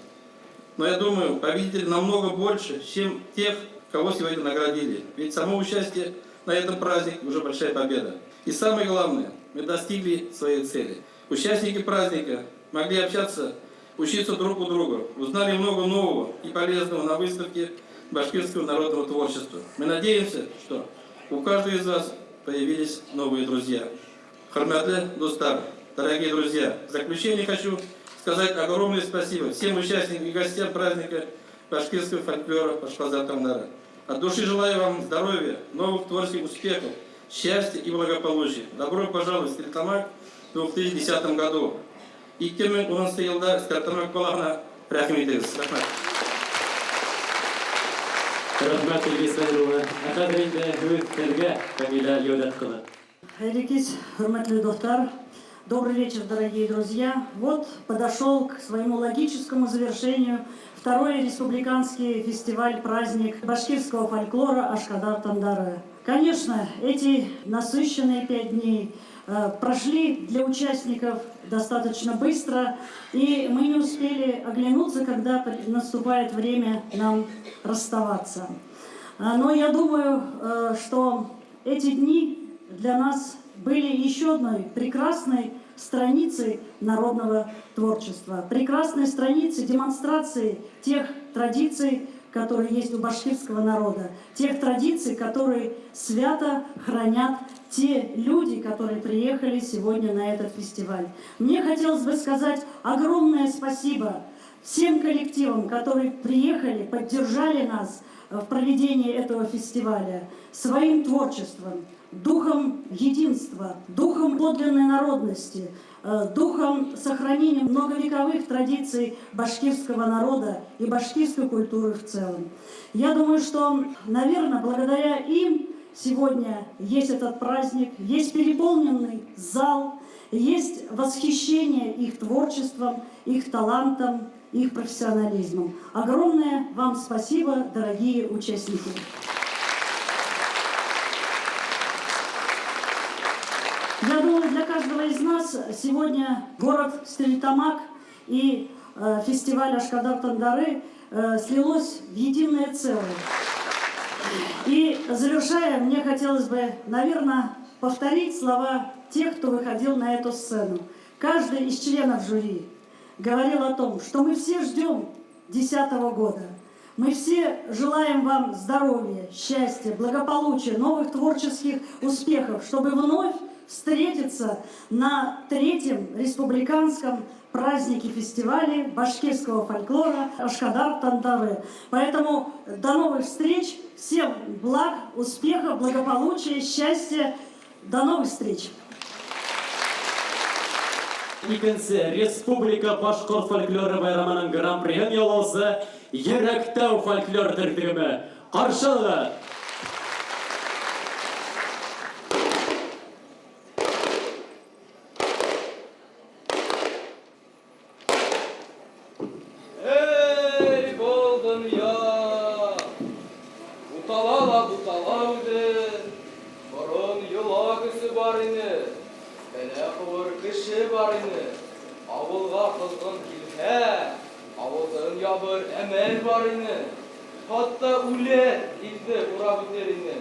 Но я думаю, победителей намного больше, чем тех, кого сегодня наградили. Ведь само участие на этом празднике уже большая победа. И самое главное, мы достигли своей цели. Участники праздника могли общаться, учиться друг у друга, узнали много нового и полезного на выставке башкирского народного творчества. Мы надеемся, что у каждого из вас появились новые друзья. Хөрмәтле дуҫтар, дорогие друзья, в заключение хочу сказать огромное спасибо всем участникам и гостям праздника башкирского фольклора «Ашҡаҙар таңдары». От души желаю вам здоровья, новых творческих успехов, счастья и благополучия. Добро пожаловать в Стерлитамак в 2010 году. 2010 йылда Стәрлетамаҡ ҡалаһына рәхим итегеҙ. Рәхмәт. Рәхмәт, Илгиз Фәнил улы. Ә хәҙер инде һүҙ һеҙгә, Камилә Йәүдәт ҡыҙы. Хәйерле кис, хөрмәтле дуҫтар. Добрый вечер, дорогие друзья. Вот подошел к своему логическому завершению второй республиканский фестиваль праздник башкирского фольклора «Ашҡаҙар таңдары». Конечно, эти насыщенные 5 дней прошли для участников достаточно быстро, и мы не успели оглянуться, когда наступает время нам расставаться. Но я думаю, что эти дни для нас были еще одной прекрасной страницей народного творчества, прекрасной страницей демонстрации тех традиций, которые есть у башкирского народа, тех традиций, которые свято хранят те люди, которые приехали сегодня на этот фестиваль. Мне хотелось бы сказать огромное спасибо всем коллективам, которые приехали, поддержали нас в проведении этого фестиваля своим творчеством, духом единства, духом подлинной народности, духом сохранения многовековых традиций башкирского народа и башкирской культуры в целом. Я думаю, что, наверное, благодаря им сегодня есть этот праздник, есть переполненный зал, есть восхищение их творчеством, их талантом, их профессионализмом. Огромное вам спасибо, дорогие участники. Я думаю, для каждого из нас сегодня город Стерлитамак и фестиваль «Ашҡаҙар таңдары» слилось в единое целое. И завершая, мне хотелось бы, наверное, повторить слова тех, кто выходил на эту сцену. Каждый из членов жюри говорил о том, что мы все ждем 2010 года. Мы все желаем вам здоровья, счастья, благополучия, новых творческих успехов, чтобы вновь встретиться на третьем республиканском празднике фестивале башкирского фольклора «Ашҡаҙар таңдары». Поэтому до новых встреч, всем благ, успехов, благополучия, счастья. До новых встреч! Икенсе республика башҡорт фольклоры байрамының гран-приһын яулаусы Йөрәктау фольклор төркөмө. Ҡаршы алығыҙ! Эй, был донъя! Бутала ла бутала үҙе. Борон йола көсө бар ине. Бәлә ҡыуыр кеше бар ине. Ауылға ҡоҙғон килһә, ауыҙын ябыр әмәл бар ине. Хатта үләт илде урап үтер ине.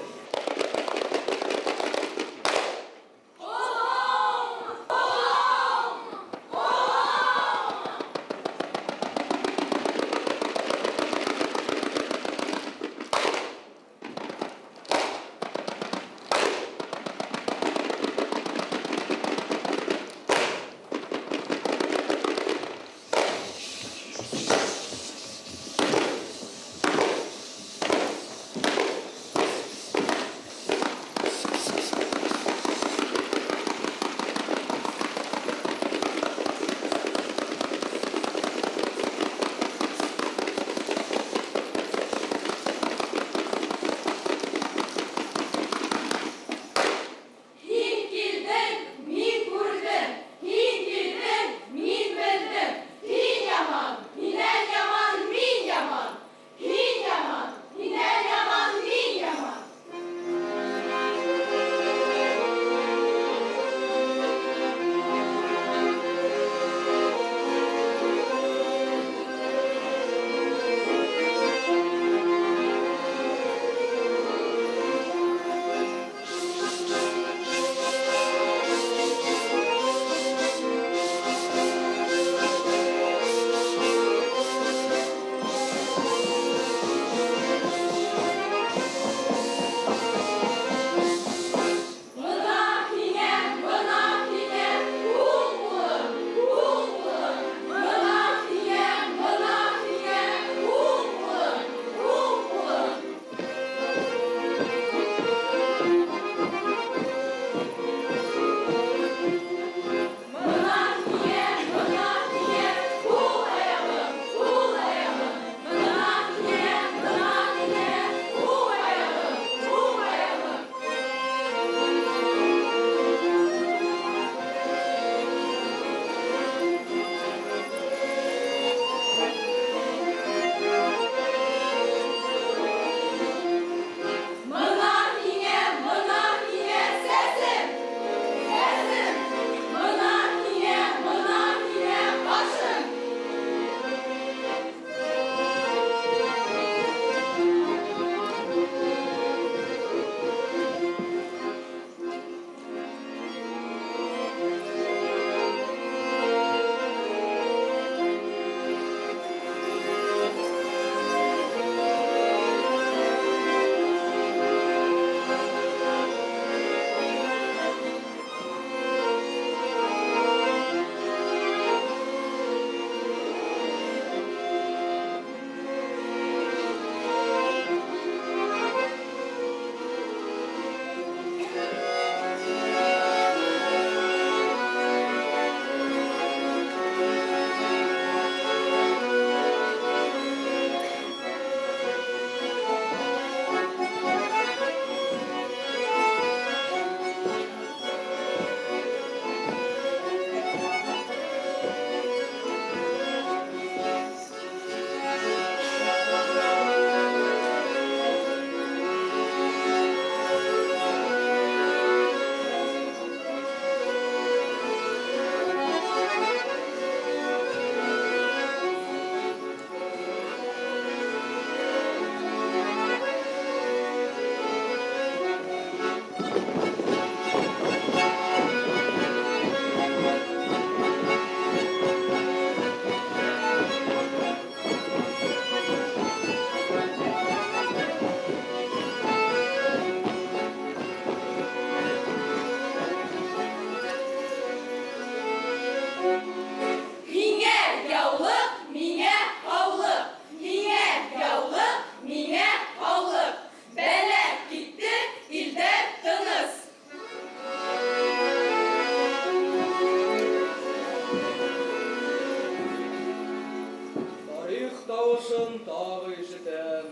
Тавышын тағы ишетәм.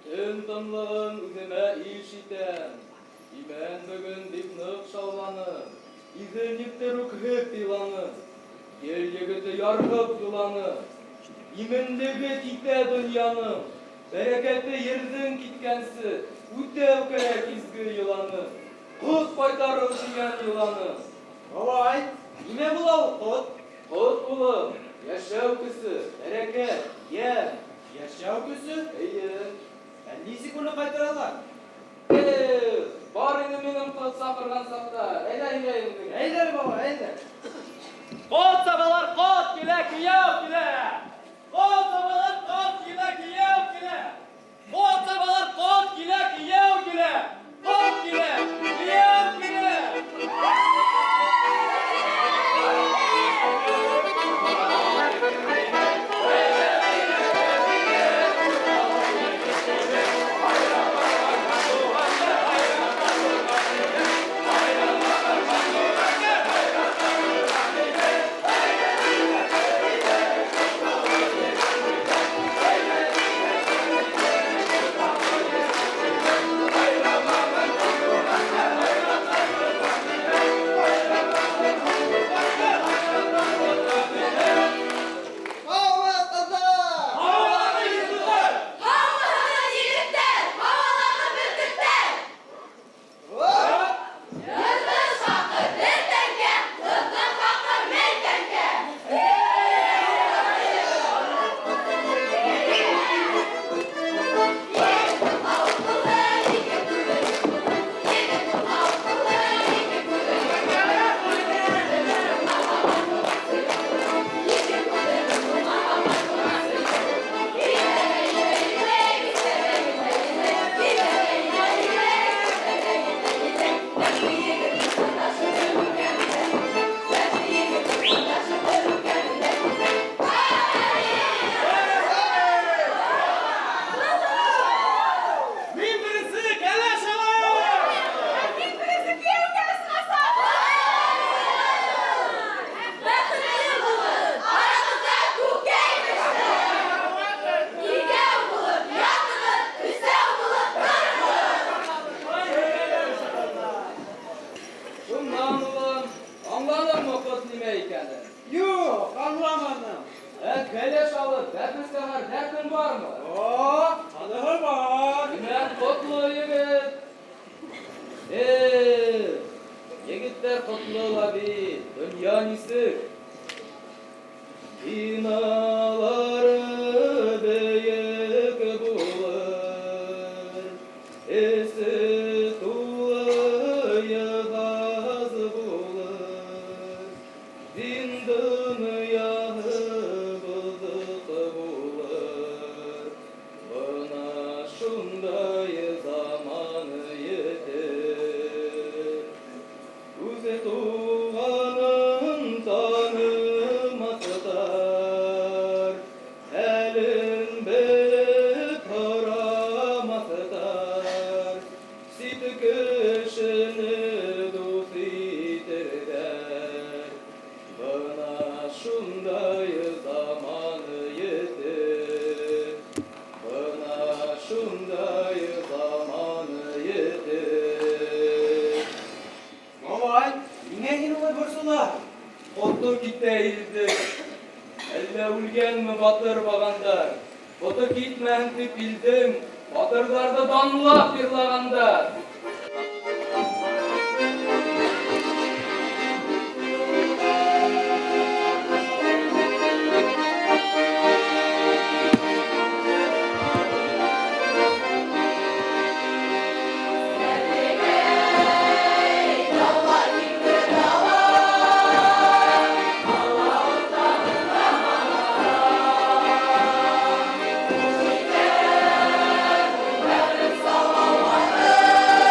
Төн тынлығын үҙемә иш итәм. Имән бөгөн бик ныҡ шауланы. Иҙел никтер үкһеп иланы. Ел егете ярһып юланы. Именлеге китә донъяның. Бәрәкәте ерҙең киткәнсе, үтәү кәрәк изге йоланы. Ҡот ҡайтарыу тигән йоланы. Бабай, нимә була ул ҡот? Ҡот, улым, йәшәү көсө, бәрәкәт, йәм. Йәшәү көсө? Эйе. Ә нисек уны ҡайтаралар? Эх, бар ине минең ҡот саҡырған саҡта. Әйҙә һөйләйем үҙеңә. Әйҙә, бабай, әйҙә. Ҡот сабалар, ҡот килә, кейәү килә. Ҡот сабалар, ҡот килә, кейәү килә. Ҡот сабалар, ҡот килә, кейәү килә. Ҡот килә, кейәү килә. Һаумы, ҡыҙҙар! Һаумы, егеттәр! Һаумыһығыҙ, егеттәр! Һауалағы бөркөттәр! Йыртыш хаҡы бер тәңкә, ҡыҙҙың хаҡы мең тәңкә. Мин беренсе кәләш алам! Мин беренсе кейәүгә сығасаҡ! Бәхетле булығыҙ, арағыҙҙа күкәй бешһен! Икәү булып ятығыҙ, өсәү булып тороғоҙ! Шуннан, улым, аңланыңмы ҡот нимә икәнен? Юҡ, аңламаным. Ә кәләш алып, бәпес сығар дәртең бармы? О, аныһы бар. Имән ҡотло егет. Эх, егеттәр ҡотло ла бит, донъя нисек. Биналары бейек булыр, эсе тулы йыһаз булыр, Дин донъяһы боҙоҡ булыр. Бына шундай заман етер. Үҙе туғанын танымаҫтар, хәлен белеп һорамаҫтар, сит кешене дуҫ итерҙәр. Бына шундай заман етер. Бына шундай заман етер. Бабай, ниңә һин улай борсолаһың? Ҡото китә илдең. Әллә үлгәнме батыр бағандар? Ҡото китмәһен тип илдең, батырҙарҙы данлап йырлағандар. Дала китте дала, Салауаты.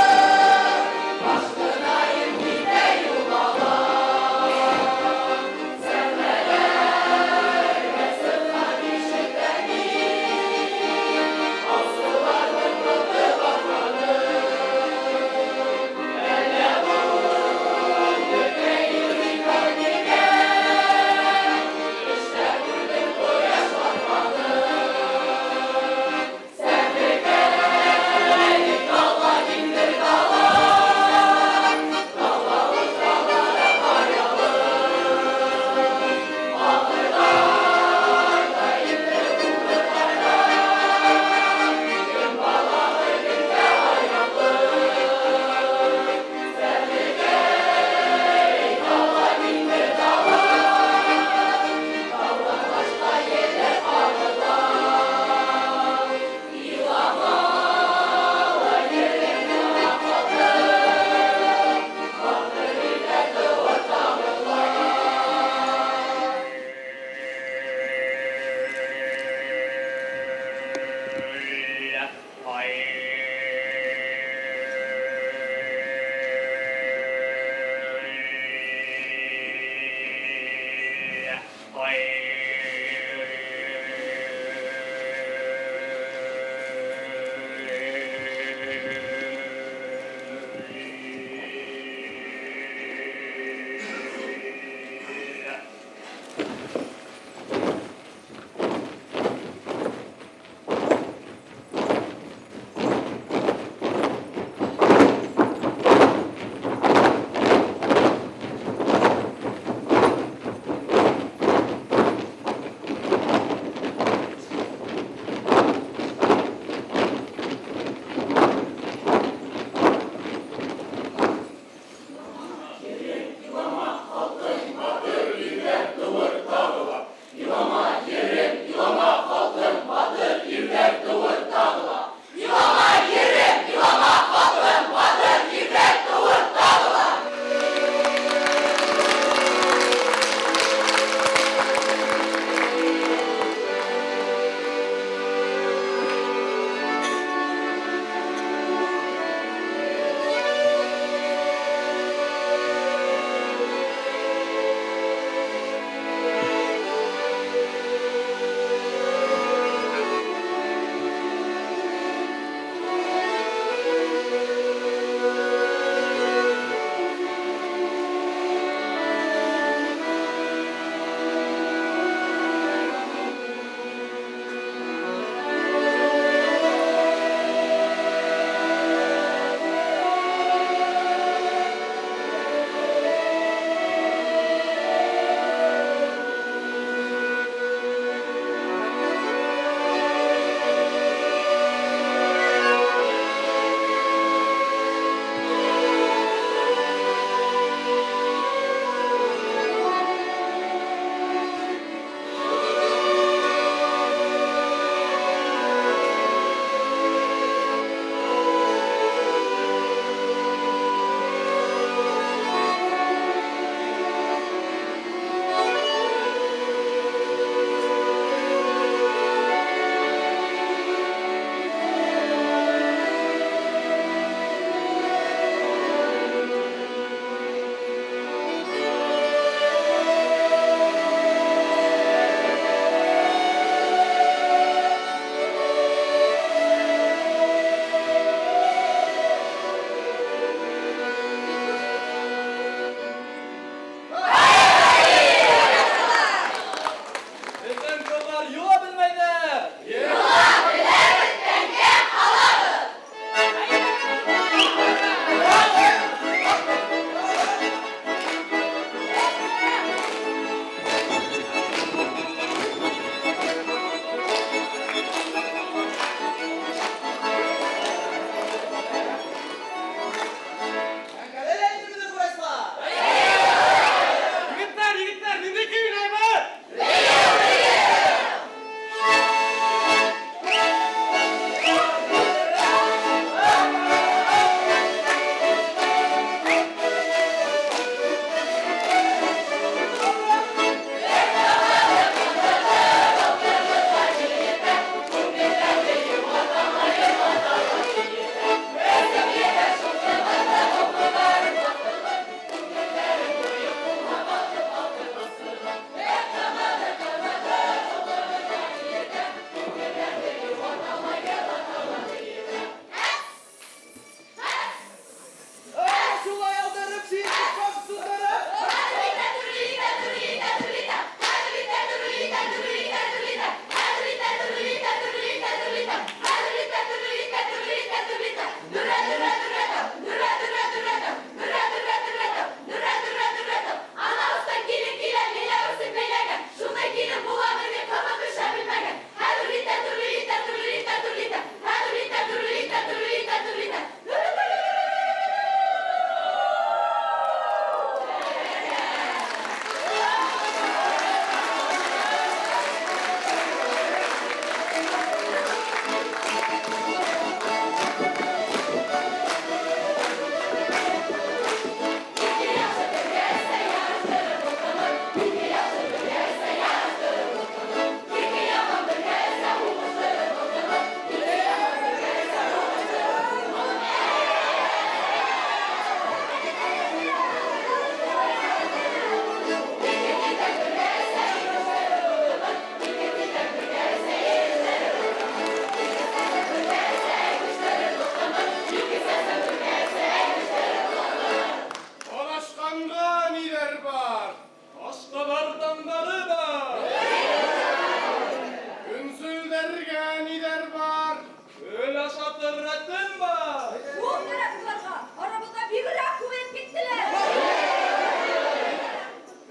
Гөл ашатыр рәтем бар. Ул кәрәк уларға, арабыҙҙа бигерәк күбәйеп киттеләр.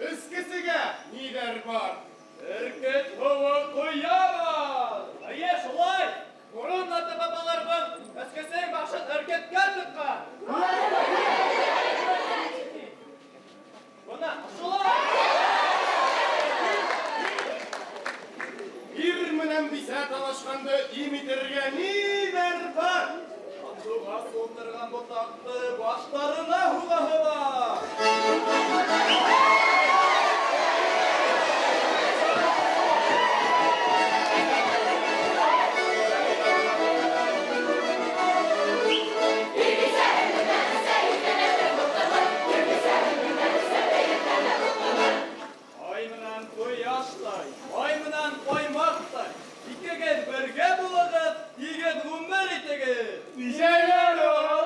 Эскесегә ниләр бар? Эркет һыуы ҡоябыҙ. Эйе, шулай. Борон ата-бабаларыбыҙ эскесең башын эркеткә тотҡан. Бына шулай. Ир менән бисә талашҡанды им итергә ниҙәр бар? Шуға султырған ботаҡты баштарына һуғаһы бар. Ай менән ҡояштай, май менән ҡаймаҡтай, икегеҙ бергә булығыҙ, тигеҙ ғүмер итегеҙ. Нисәләр ул?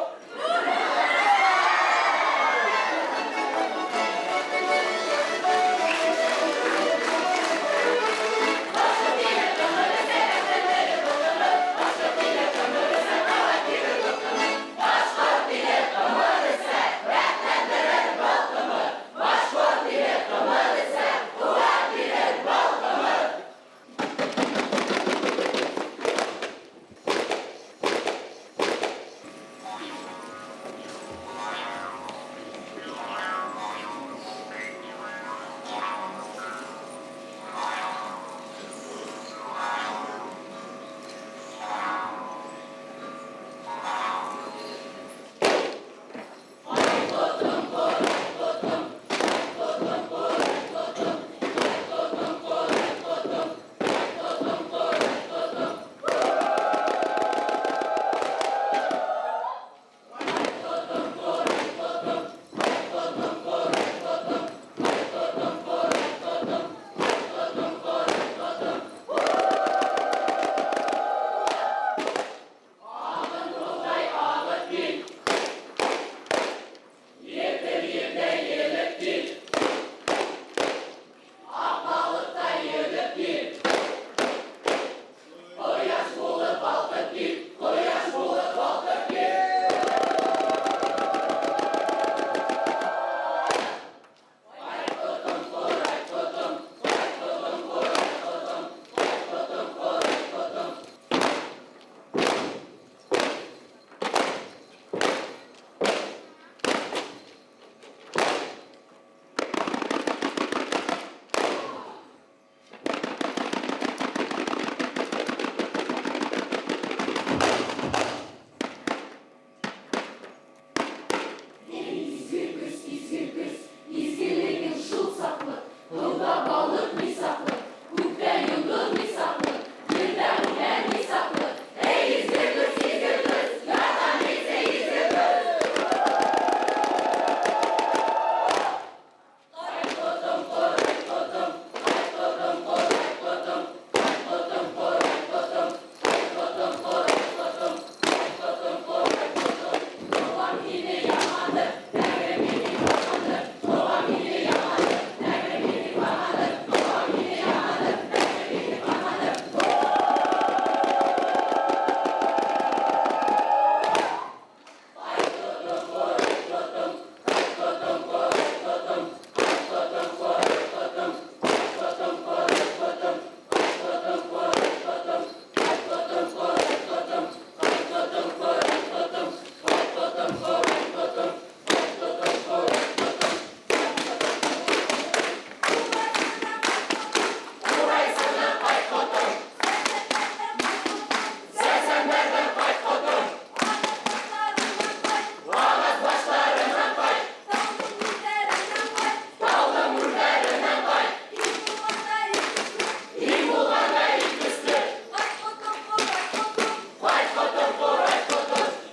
Изге көз, изге көз, изгелегең шул саклы, һыуҙа балыҡ мисаҡлы, күктә йондоҙ мисаҡлы, ерҙә үлән мисаҡлы. Эй, изге көс, изге көс, ярҙам итсе, изге көс.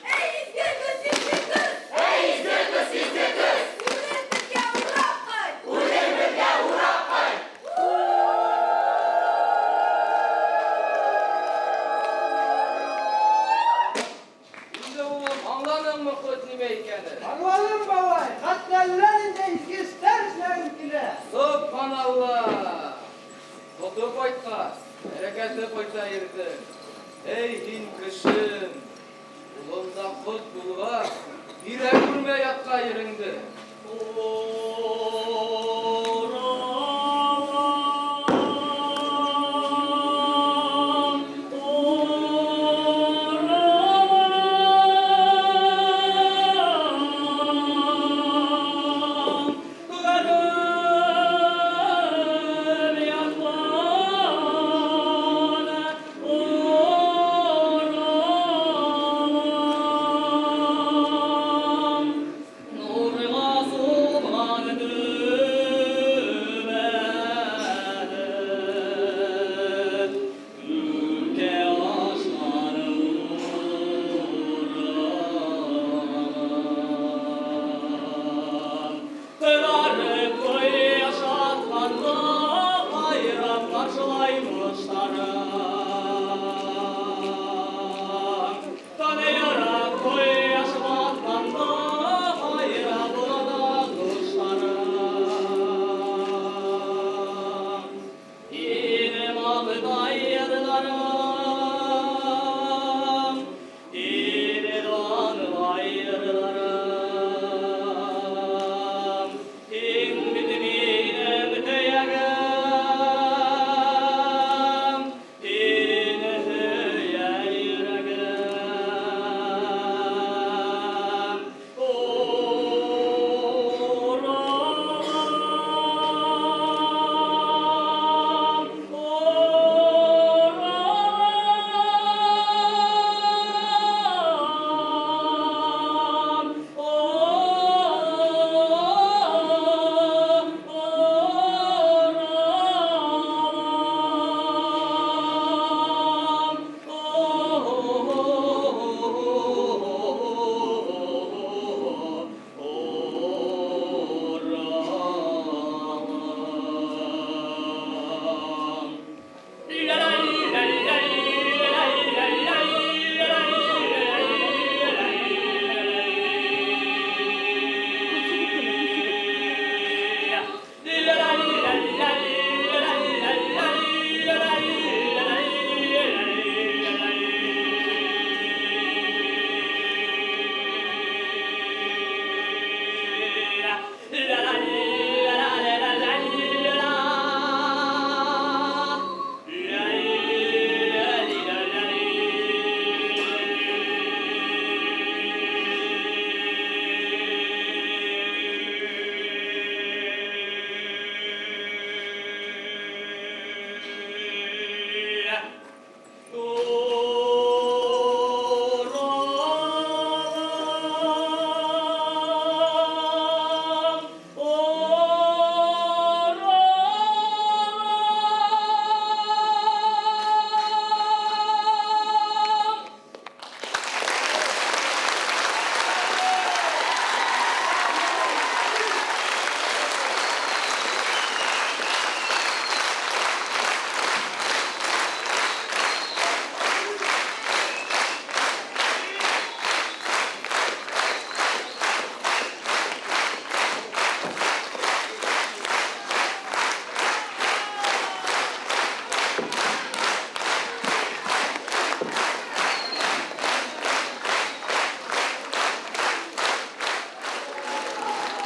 Эй, изге көс, изге көс! Эй, изге көс, изге көс! Үлем беҙгә урап ҡайт! Үлем беҙгә урап ҡайт! Инде, улым, аңланыңмы ход нимә икәнен? Аңланым, бабай, хатта әллә ниндәй изге эштәр эшләгем килә. Собханалла! Тоты ҡайтҡас, бәрәкәте ҡайта ирҙең. Эй һин кешем, кулыңда кот булгач, бирә күрмә ятка ереңде.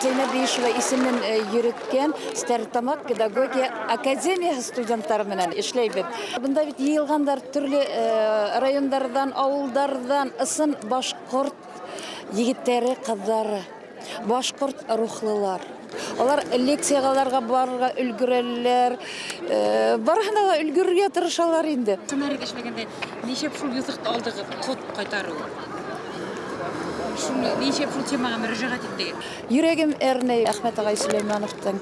Зәйнәб Биишева исемен йөрөткән Стәрлетамаҡ педагогия академияһы студенттары менән эшләйбеҙ. Бында бит йыйылғандар төрлө райондарҙан, ауылдарҙан ысын башҡорт егеттәре, ҡыҙҙары, башҡорт рухлылар. Алар лекцияларға барырға өлгөрәләр, барыһына ла өлгөрөргә тырышалар инде. Сценарийҙа эшләгәндә нисәп шул юҫыҡты алдығыҙ, ҡот ҡайтарыу? Шуны нисәп шул темаға мөрәжәғәт иттегеҙ? Йөрәгем әрней Әхмәт ағай Сөләймәновтың,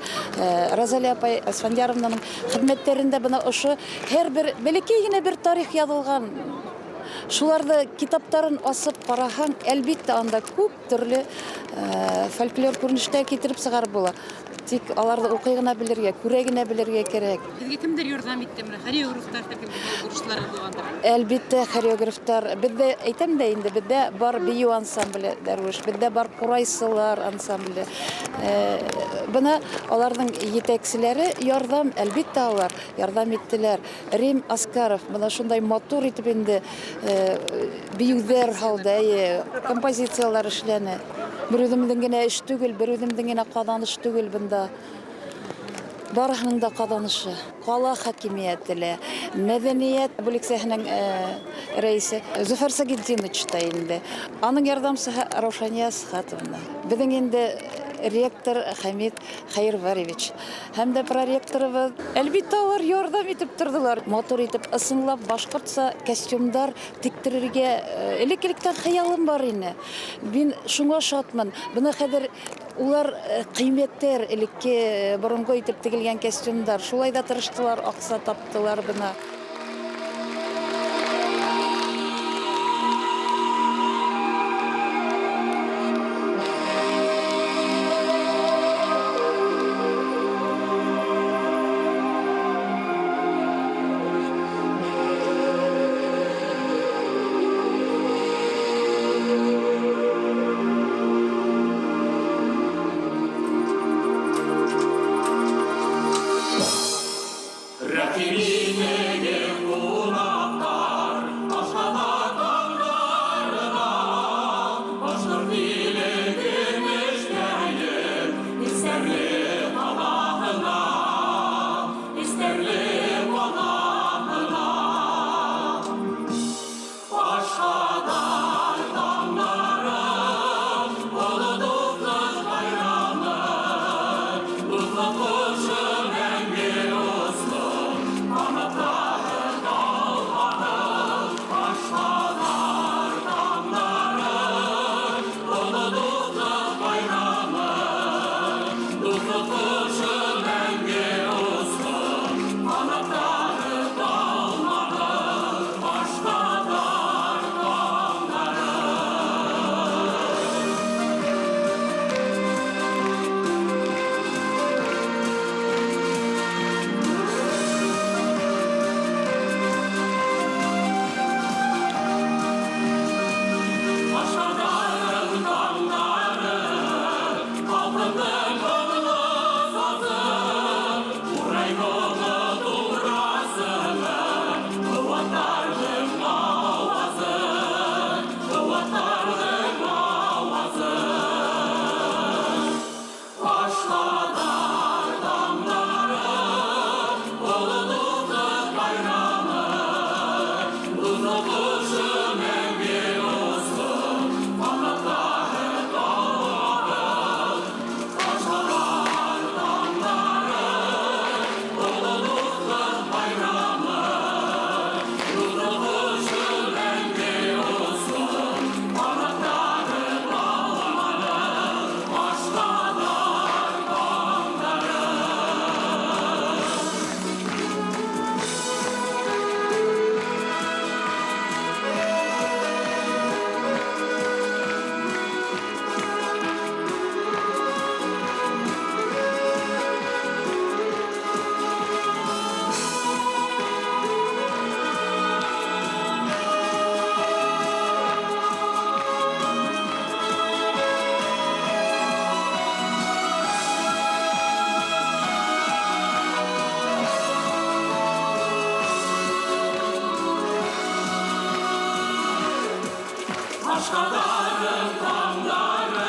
Розалия апай Асфандияровнаның хеҙмәттәрендә бына ошо һәр бер бәләкәй генә бер тарих яҙылған. Шуларҙы китаптарын асып ҡараһаң, әлбиттә, анда күп төрлө фольклор күренештәр китереп сығарып була. Тик аларҙы уҡый ғына белергә, күрә генә белергә кәрәк. Һеҙгә кемдәр ярҙам итте? Менә хореографтар бәлкем бурышлары булғандыр. Әлбиттә, хореографтар. Беҙҙә, әйтәм дә инде, беҙҙә бар бейеү ансамбле Дәрүиш, беҙҙә бар ҡурайсылар ансамбле. Бына аларҙың етәкселәре ярҙам, әлбиттә, алар ярҙам иттеләр. Рим Аскаров бына шундай матур итеп инде бейеүҙәр һалды, әйе, композициялар эшләне. Бер үҙемдең генә эш түгел, бер үҙемдең генә ҡаҙаныш түгел бында. Барыһының да ҡаҙанышы. Ҡала хакимиәте лә, мәҙәниәт бүлексәһенең рәйесе Зөфәр Сагетдинович та инде. Аның ярҙамсыһы Раушания Асхатовна. Беҙҙең инде ректор Хәмит Хәйерваревич һәм дә проректорыбыҙ. Әлбиттә, алар ярҙам итеп торҙолар. Матур итеп, ысынлап башҡортса костюмдар тектерергә элек-электән хыялым бар ине. Мин шуңа шатмын. Бына хәҙер улар ҡиммәттәр, элекке боронғо итеп тегелгән костюмдар. Шулай да тырыштылар, аҡса таптылар бына. Başladar damları,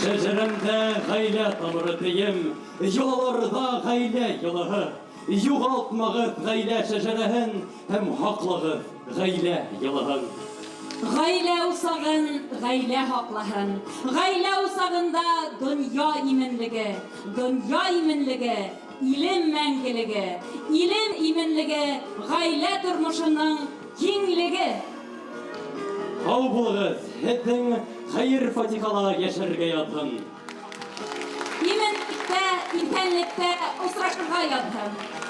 Шәжәрәмдә ғаилә тамыры тейем, йолаларҙа ғаилә йылыһы. Юғалтмағыҙ ғаилә шәжәрәһен һәм һаҡлағыҙ ғаилә йылыһын. Ғаилә усағын ғаилә һаҡлаһын. Ғаилә усағында донъя именлеге, донъя именлеге, илем мәңгелеге, илем именлеге, ғаилә тормошоноң киңлеге. Һау булығыҙ, һеҙҙең хәйер-фатихала йәшәргә яҙһын. Именлектә, иҫәнлектә осрашырға яҙһын.